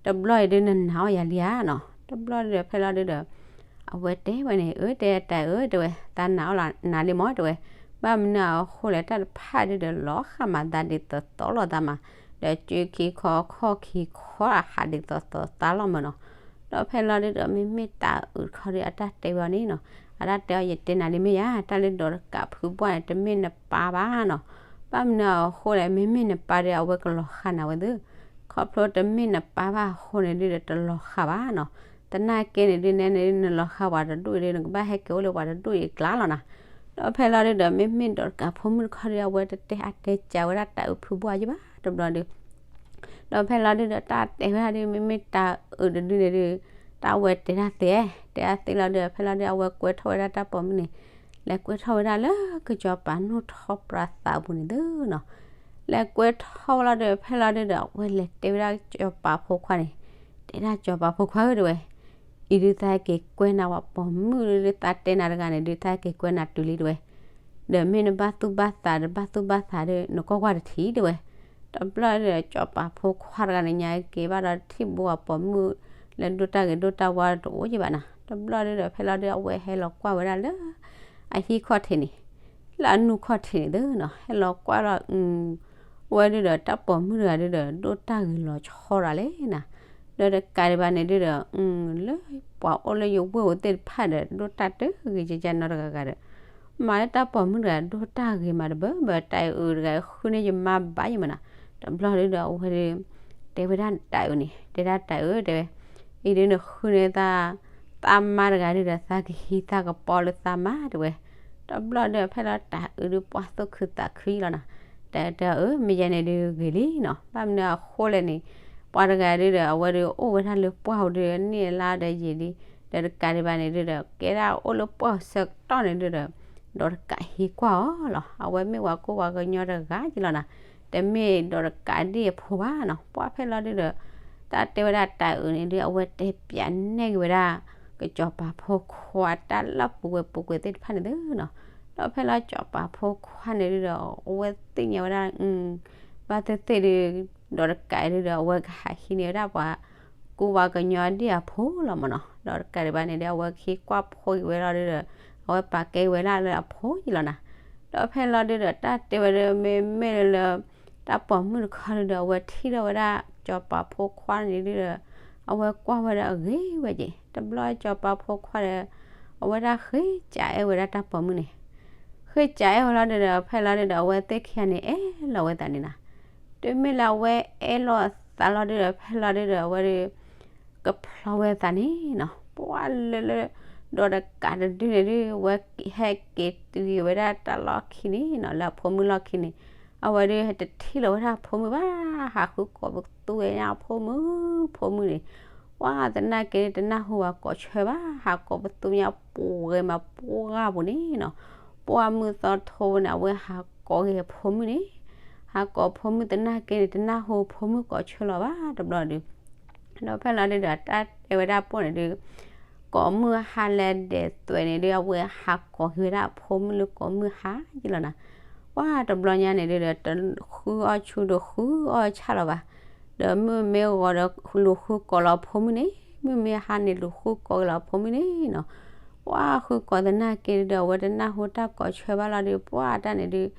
တဘျီအံၤဒုနနာ်အီၤယၤလံဧါနီၤ. တဘျီဒုဒီး ဖဲလီၤဒုဒီး အဝဲတဲဝဲန့ၣ် အၢ တဲတၤအုး တဲဝဲ သးနာ်အီၤလီၤ နၤလံမး တဲဝဲ, ဘၣ်မနုၤအဃိလဲၣ် တၢ်တဖၣ်ဒုဒီး လီၤဃာ်မးသးဒ်သိးသိးလိာ်သးမး, ဒီးစုခံခီခီၣ်ခံခီအဟးဒ်သိးသိးသးလီၤမးနီၤ. ဒီးဖဲလီၤဒုဒီး မ့မ့ၢ်တၤအုးတခီဒု အတၢ်တဲဝဲအီၤန့ၣ်နီၤ, အတၢ်တဲအီၤ ယတဲနၤလံမ့ၢ်ယၤ တၢ်လၢဒီးတကးဖုပှၢ်န့ၣ် တမ့ၢ်နပၢ်ဘၣ်နီၤ. ဘၣ်မနုၤအဃိလဲၣ် မ့မ့ၢ်နပၢ်ဒီး အဝဲကလီၤဃာ်နၤဝဲသ့ၣ်, ခီဖျိတမ့ၢ်နပၢ်ဘၣ်အဃိန့ၣ်ဒုဒီး တလီၤဃာ်ဘၣ်နီၤ. သနာ်က့န့ၣ်ဒု နဲန့ၣ် နလီၤဃာ်ပှၤတဒိၣ်အံၤဒု နကဘၣ်ဟဲက့ၤအိၣ်လၢပှၤတဒိၣ်အံၤအကျါလီၤနီၤ. ဒီးဖဲလီၤဒုဒီး မ့မ့ၢ်ဒီးတကးဖိမုၣ်တခီဒု အဝဲတတဲအတဲကးဝဲဒၣ်တၤအုးဖုဘှၢ်ယံၤဘၣ် တဘျီဒု ဒီးဖဲလီၤဒုဒီး တၢ်တဲဝဲဒၣ်ဒု မ့မ့ၢ်တၤအုးတဒုန့ၣ်ဒု တၢ်ဝဲတဲတၢ်သ့, တဲတၢ်သ့လီၤဒု ဖဲလီၤဒု အဝဲကွဲထီၣ်ဝဲဒၣ်တၢ်ပိာ်မုၣ်န့ၣ်, လဲၤကွဲထီၣ်ဝဲဒၣ်လၢကစီၤပၤနူၢ်ထီၣ်ပြးသးအပူၤန့ၣ်သ့နီၤ. လဲၤကွဲထီၣ်ဝဲလီၤဒု ဖဲလီၤဒုဒီး အဝဲလဲၤတဲဝဲဒၣ်ကစီၤပၤဖိခွါန့ၣ်, တဲဒၣ်ကစီၤပၤဖိခွါဧၢ တဲဝဲ, အံၤဒု သးဟဲက့ၤကွဲနၤပှၤပိာ်မုၣ်လၢသးတဲနၤတဂၤန့ၣ်ဒု သးဟဲက့ၤကွဲနၤတုၤလံ တဲဝဲ, ဒီးမ့ၢ်နဘၣ်သူၣ်ဘၣ်သး တဘၣ်သူၣ်ဘၣ်သးဒီး နကွၢ်ကွၢ်တထံၣ် တဲဝဲ. တဘျီဒုဒီး ကစီၤပၤဖိခွါတဂၤန့ၣ်ညါက့ၤဘၣ်ဒီးထံၣ်ဘိပှၤပိာ်မုၣ်လၢဒိၣ်တၢ်ဂ့ၤဒိၣ်တၢ်ဝါတအိၣ်ယံၤဘၣ်နီၤ. တဘျီဒုဒီး ဖဲလီၤဒု အဝဲဟဲလီၤကွၢ်ဝဲဒၣ်လၢ အဟံၣ်ခီၣ်ထံးန့ၣ်, လၢအနူၢ်ခီၣ်ထံးန့ၣ်သ့နီၤ, ဟဲလီၤကွၢ်လီၤ အဝဲဒုဒီး တၢ်ပိာ်မုၣ်တဂၤဒုဒီး ဒိၣ်တၢ်ဂ့ၤလီၤဆီဒၣ်လဲၣ်နီၤ. ဒီးတကးဒံးဘၣ်န့ၣ်ဒုဒီး လၢပှၤအိၣ်လၢယဝ့ၢ်ဧိၤသ့ၣ်တဖၣ်ဒီး ဒိၣ်တၢ်တဂ့ၤကကနီတဂၤဂၤဒီး မၤလၢတၢ်ပိာ်မုၣ်တဂၤဒိၣ်တၢ်ဂ့ၤမးတဘၢဘၢ တၤအုးတဂၤဃုန့ၢ်ယမါဘၣ်ယံၤမးနီၤ. တဘျီဒုဒီး အဝဲဒု တဲဝဲဒၣ်တၤအုးန့ၣ် တဲဒၣ်တၤအုး တဲဝဲ, အံၤဒုနဃုန့ၢ်သး သးမါတဂၤဒုဒီး သးကဟံးသးကပီၤလၢသးမါ တဲဝဲ. တဘျီဒု ဖဲလီၤတၤအုးဒု ပှၢ်သူၣ်ခုသးခုယံၤလီၤနီၤ. တၤအုးတဲအီၤ အၢ မ့ၢ်ယဲန့ၣ်ဒုဂ့ၤလံနီၤ, ဘၣ်မနုၤအဃိလဲၣ်န့ၣ် ပှၤတဂၤဒုဒီး အဝဲဒုအိၣ်ဝဲဒၣ်လၢပှၢ်ဧိၤဒု နံၣ်အလါဒီးယံာ်လံ, ဒီးတကးဒံးဘၣ်န့ၣ်ဒုဒီး ကဲဒၣ်အိၣ်လၢပှၢ်ဆၢကတီၢ်န့ၣ်ဒုဒီး ဒီးတကးဟံးကွၢ်အီၤလီၤ. အဝဲမ့ၢ်ပှၤကူပှၤကညီတဂၤယံၤလီၤနီၤ, တမ့ၢ်ဒီးတကးဒံၣ်အဖိဘၣ်နီၤ. ပှၢ်ဖဲလီၤဒုဒီး တၢ်တဲဝဲဒၣ်တၤအုးန့ၣ်ဒု အဝဲတဲပၠးနဲၣ်က့ၤဝဲဒၣ် ကစီၤပၤဖိခွါတၢ်လၢပူၤကွံာ်ပူၤကွံာ်သ့ၣ်တဖၣ်န့ၣ်သ့နီၤ. ဒီးဖဲလီၤကစီၤပၤဖိခွါန့ၣ်ဒုဒီး အဝဲသ့ၣ်ညါဝဲဒၣ် ဘၣ်သ့ၣ်သ့ၣ်ဒု ဒီးတကးဒုဒီး အဝဲကဟးဟံးန့ၢ်ဝဲဒၣ်ပှၤ ကူပှၤကညီဒ်အဖိလီၤမးနီၤ. ဒီးတကးဒံးဘၣ်န့ၣ်ဒု အဝဲကဟံးကွၢ်ဖိက့ၤဝဲလီၤဒုဒီး အဝဲပာ်ကဲဝဲဒၣ်လၢအဖိယံၤလီၤနီၤ. ဒီးဖဲလီၤဒုဒီး တၢ်တဲဝဲဒၣ် မ့မ့ၢ်လၢ တၢ်ပိာ်မုၣ်တခီဒုဒီး အဝဲထံၣ်ထီၣ်ဝဲဒၣ် ကစီၤပၤဖိခွါန့ၣ်ဒုဒီး အဝဲကွၢ်ဝဲဒၣ်အဂ့ၤဝဲက့ၤ, တဘျီကစီၤပၤဖိခွါဒီး အဝဲဒၣ်ဃ့ကးအဲၣ်ဝဲဒၣ်တၢ်ပိာ်မုၣ်န့ၣ်, ဃ့ကးအဲၣ်ဝဲလီၤဒုဒီး ဖဲလီၤဒုဒီး အဝဲသ့ၣ်ခံဂၤန့ၣ် အဲၣ်လီၤဝဲသးန့ၣ်နီၤ. တုၤမ့ၢ်လၢအဝဲအဲၣ်လီၤအသးလီၤဒုဒီး ဖဲလီၤဒုဒီး အဝဲဒု ကဖျီဝဲသးန့ၣ်နီၤ. ပှၢ်လၢလၢ ဒီးတကးတဒုန့ၣ်ဒု အဝဲဟဲက့ၤတုၤက့ၤဝဲဒၣ်တၢ်လီၢ်ခံန့ၣ်နီၤ, လၢအဖိမုၣ်လီၢ်ခံန့ၣ် အဝဲဒုတထံၣ်လီၤဝဲဒၣ်အဖိမုၣ်ဘၣ်, ဟးဃုကိးပသူဝဲညါအဖိမုၣ်, ဖိမုၣ်န့ၣ် ပှၢ်သနာ်က့တနၢ်ဟူပှၤကိးဆၢဘၣ်, ဟးကိးပသူညါပူၤဂ့ၤမးပှၢ်ဂၤပူၤန့ၣ်နီၤ. ပှၢ်မုၢ်သီထိန့ၣ် အဝဲဟးကိးက့ၤအဖိမုၣ်န့ၣ်, ဟးကိးဖိမုၣ်သနာ်က့န့ၣ် တနၢ်ဟူဖိမုၣ်ကိးဆၢလီၤဘၣ် တဘျီဒု ဒီးဖဲလီၤဒုဒီး တၢ်တဲဝဲဒၣ်ပိၢ်န့ၣ်ဒုး ကိးမုၢ်ဟါလၢဒဲးသွဲးန့ၣ်ဒုး အဝဲဟးကိးက့ၤဝဲဒၣ်အဖိမုၣ်လၢကိးမုၢ်ဟါယ့လီၤနီၤ. ပှၢ်တဘျီညါန့ၣ်ဒုဒီး တဃုအီၣ်ဆူၣ်တဃုအီၣ်ဆၣ်လီၤဘၣ်. ဒီးမုၢ်မ့ၢ်ဂီၤဒီး လူၤဃုကိးလီၤအဖိမုၣ်န့ၣ်, မုၢ်မ့ၢ်ဟါန့ၣ် လူၤဃုကိးက့ၤလီၤအဖိမုၣ်န့ၣ်နီၤ. ပှၢ်ဃုကိးသနာ်က့ဒုဒီး အဝဲတနၢ်ဟူတၢ်ကိးဆၢဘၣ်လီၤဒုး ပှၢ်အတၢ်န့ၣ်ဒုး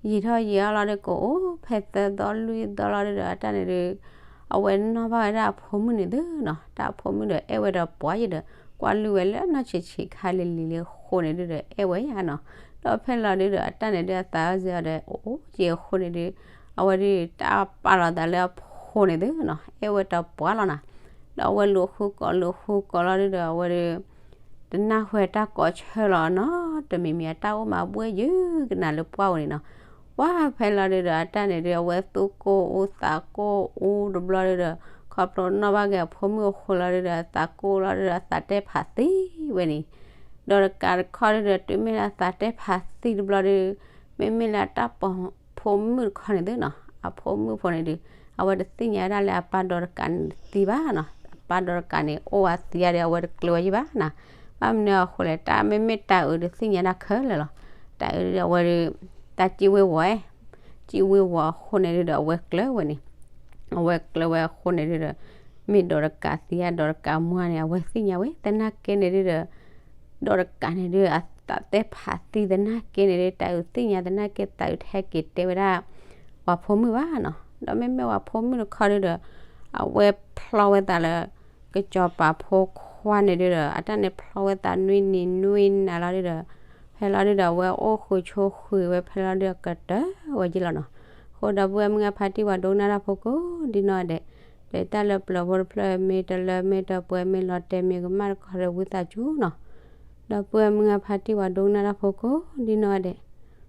ယံာ်ထီၣ်ယံာ်အါလီၤဒုး ကအိၣ်ဖဲသၢသီလွံၢ်သီလီၤဒုဒီး အတၢ်န့ၣ်ဒုး အဝဲနီၣ်ဘၣ်ဝဲဒၣ်အဖိမုၣ်န့ၣ်သုနီၤ. တၢ်အဖိမုၣ်ဒီးအဲၣ်ဝဲဒီးပှၤယံၤဒီး ကွၢ်လုၢ်ဝဲလၢနီၢ်ဆံးဆံးခါလံၤလံၤလံၤအဃိန့ၣ်ဒုဒီး အဲၣ်ဝဲယၤနီၤ. ဒီးဖဲလီၤဒုဒီး အတၢ်န့ၣ်ဒုး အသးအီၣ်စ့ၢ်အီၤဒီး အိၣ်က့ၤအဃိန့ၣ်ဒုး အဝဲဒုးတၢ်ပာ်လီၤသးလၢအဖိန့ၣ်သုနီၤ အဲၣ်ဝဲဒီးပှၤလီၤနီၤ. ဒီးအဝဲလူၤဃုကိးလူၤဃုကိးလီၤဒုဒီး အဝဲဒုး တနၢ်ဟူတၢ်ကိးဆၢလီၤနီၤ တမံၤမံၤအတၢ်အိၣ်မးဘှဲယုၢ်ကနၣ်လၢပှၢ်ဝဲန့ၣ်နီၤ. ပှၢ်ဖဲလီၤဒုဒီး အတၢ်န့ၣ်ဒုး အဝဲသူၣ်ကိၢ်အူသးကိၢ်အူတဘျီဒုဒီး ခီဖျိနီၣ်ဘၣ်က့ၤအဖိမုၣ်အဃိလီၤဒုဒီး အသးကိၢ်လီၤဒုဒီး အသးတဲဖးသံဝဲန့ၣ်. ဒီးတကးတခီဒုဒီး တုၤမ့ၢ်လၢအသးတဲဖးသံတဘျီဒု မ့မ့ၢ်လၢအတၢ်ပိာ်ဖိမုၣ်တခီန့ၣ်သုနီၤ အဖိမုၣ်ဖိန့ၣ်ဒုး အဝဲတသ့ၣ်ညါဒၣ်လၢအပၢ်ဒီးတကးန့ၣ်သံဘၣ်နီၤ. အပၢ်ဒီးတကးန့ၣ် အိၣ်ဝဲသံယါဒီး အဝဲတကျၢၤဝဲယံၤဘၣ်နီၤ. ဘၣ်မနုၤအဃိလဲၣ် တၢ်မ့မ့ၢ်တၤအုးဒုးသ့ၣ်ညါဒၣ်ခဲလၢာ်လီၤ. တၤအုးဒုဒီး အဝဲဒုး တၢ်စံၣ်ဝ့ၤဝီၤ စံၣ်ဝ့ၤဝီၤအဃိန့ၣ်ဒုဒီး အဝဲကျၢၤဝဲန့ၣ် အဝဲကျၢၤဝဲအဃိန့ၣ်ဒုဒီး မ့ၢ်ဒီးတကးသံယါဒီးတကးမွါန့ၣ် အဝဲသ့ၣ်ညါဝဲသနာ်က့န့ၣ်ဒုဒီး ဒီးတကးန့ၣ်ဒုး အသးတဲဖးသံသနာ်က့န့ၣ်ဒုး တၤအုးသ့ၣ်ညါသနာ်က့ တၤအုးတဟဲက့ၤတဲဝဲဒၣ် ပှၤဖိမုၣ်ဘၣ်နီၤ. ဒီးမ့မ့ၢ်ပှၤဖိမုၣ်တခီဒုဒီး အဝဲဖျီဝဲသးလၢ ကစီၤပၤဖိခွါန့ၣ်ဒုဒီး အတၢ်န့ၣ်ဖျီဝဲသးနွံနံၤနွံနၤလီၤဒုဒီး ဖဲလီၤဒုဒီး အဝဲအိၣ်ဃုာ်ဆိးဃုာ်ဝဲဖဲလီၤဒုဒီးကတၢၢ်ဝဲယံၤလီၤနီၤ. အဃိဒီပုၢ်ဝဲၢ်မုၢ်ဂၤဖါတံၢ်ဝၤဒိကနၣ်တၢ်ဖိကိးဒ်နီၢ်ဂၤဒဲး ဒီးတၢ်လၢပျၢၤဖိတဖျၢၣ်မ့ၢ်တလၢမ့ၢ်တပှဲၤမ့ၢ်လီၤတဲာ်မ့ၢ်ကမၣ်တခီဒီးဝံသးစူၤနီၤ. ဒီပုၢ်ဝဲၢ်မုၢ်ဂၤဖါတံၢ်ဝၤဒိကနၣ်တၢ်ဖိကိးဒ်နီၢ်ဂၤဒဲး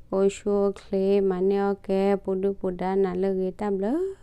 အိၣ်ဆူၣ်အိၣ်ချ့ မၤန့ၢ်အီၣ်ကဲ ပူၤဒုၣ်ပူၤဒါနၤလၢအဂ့ၤ တၢ်ဘျုး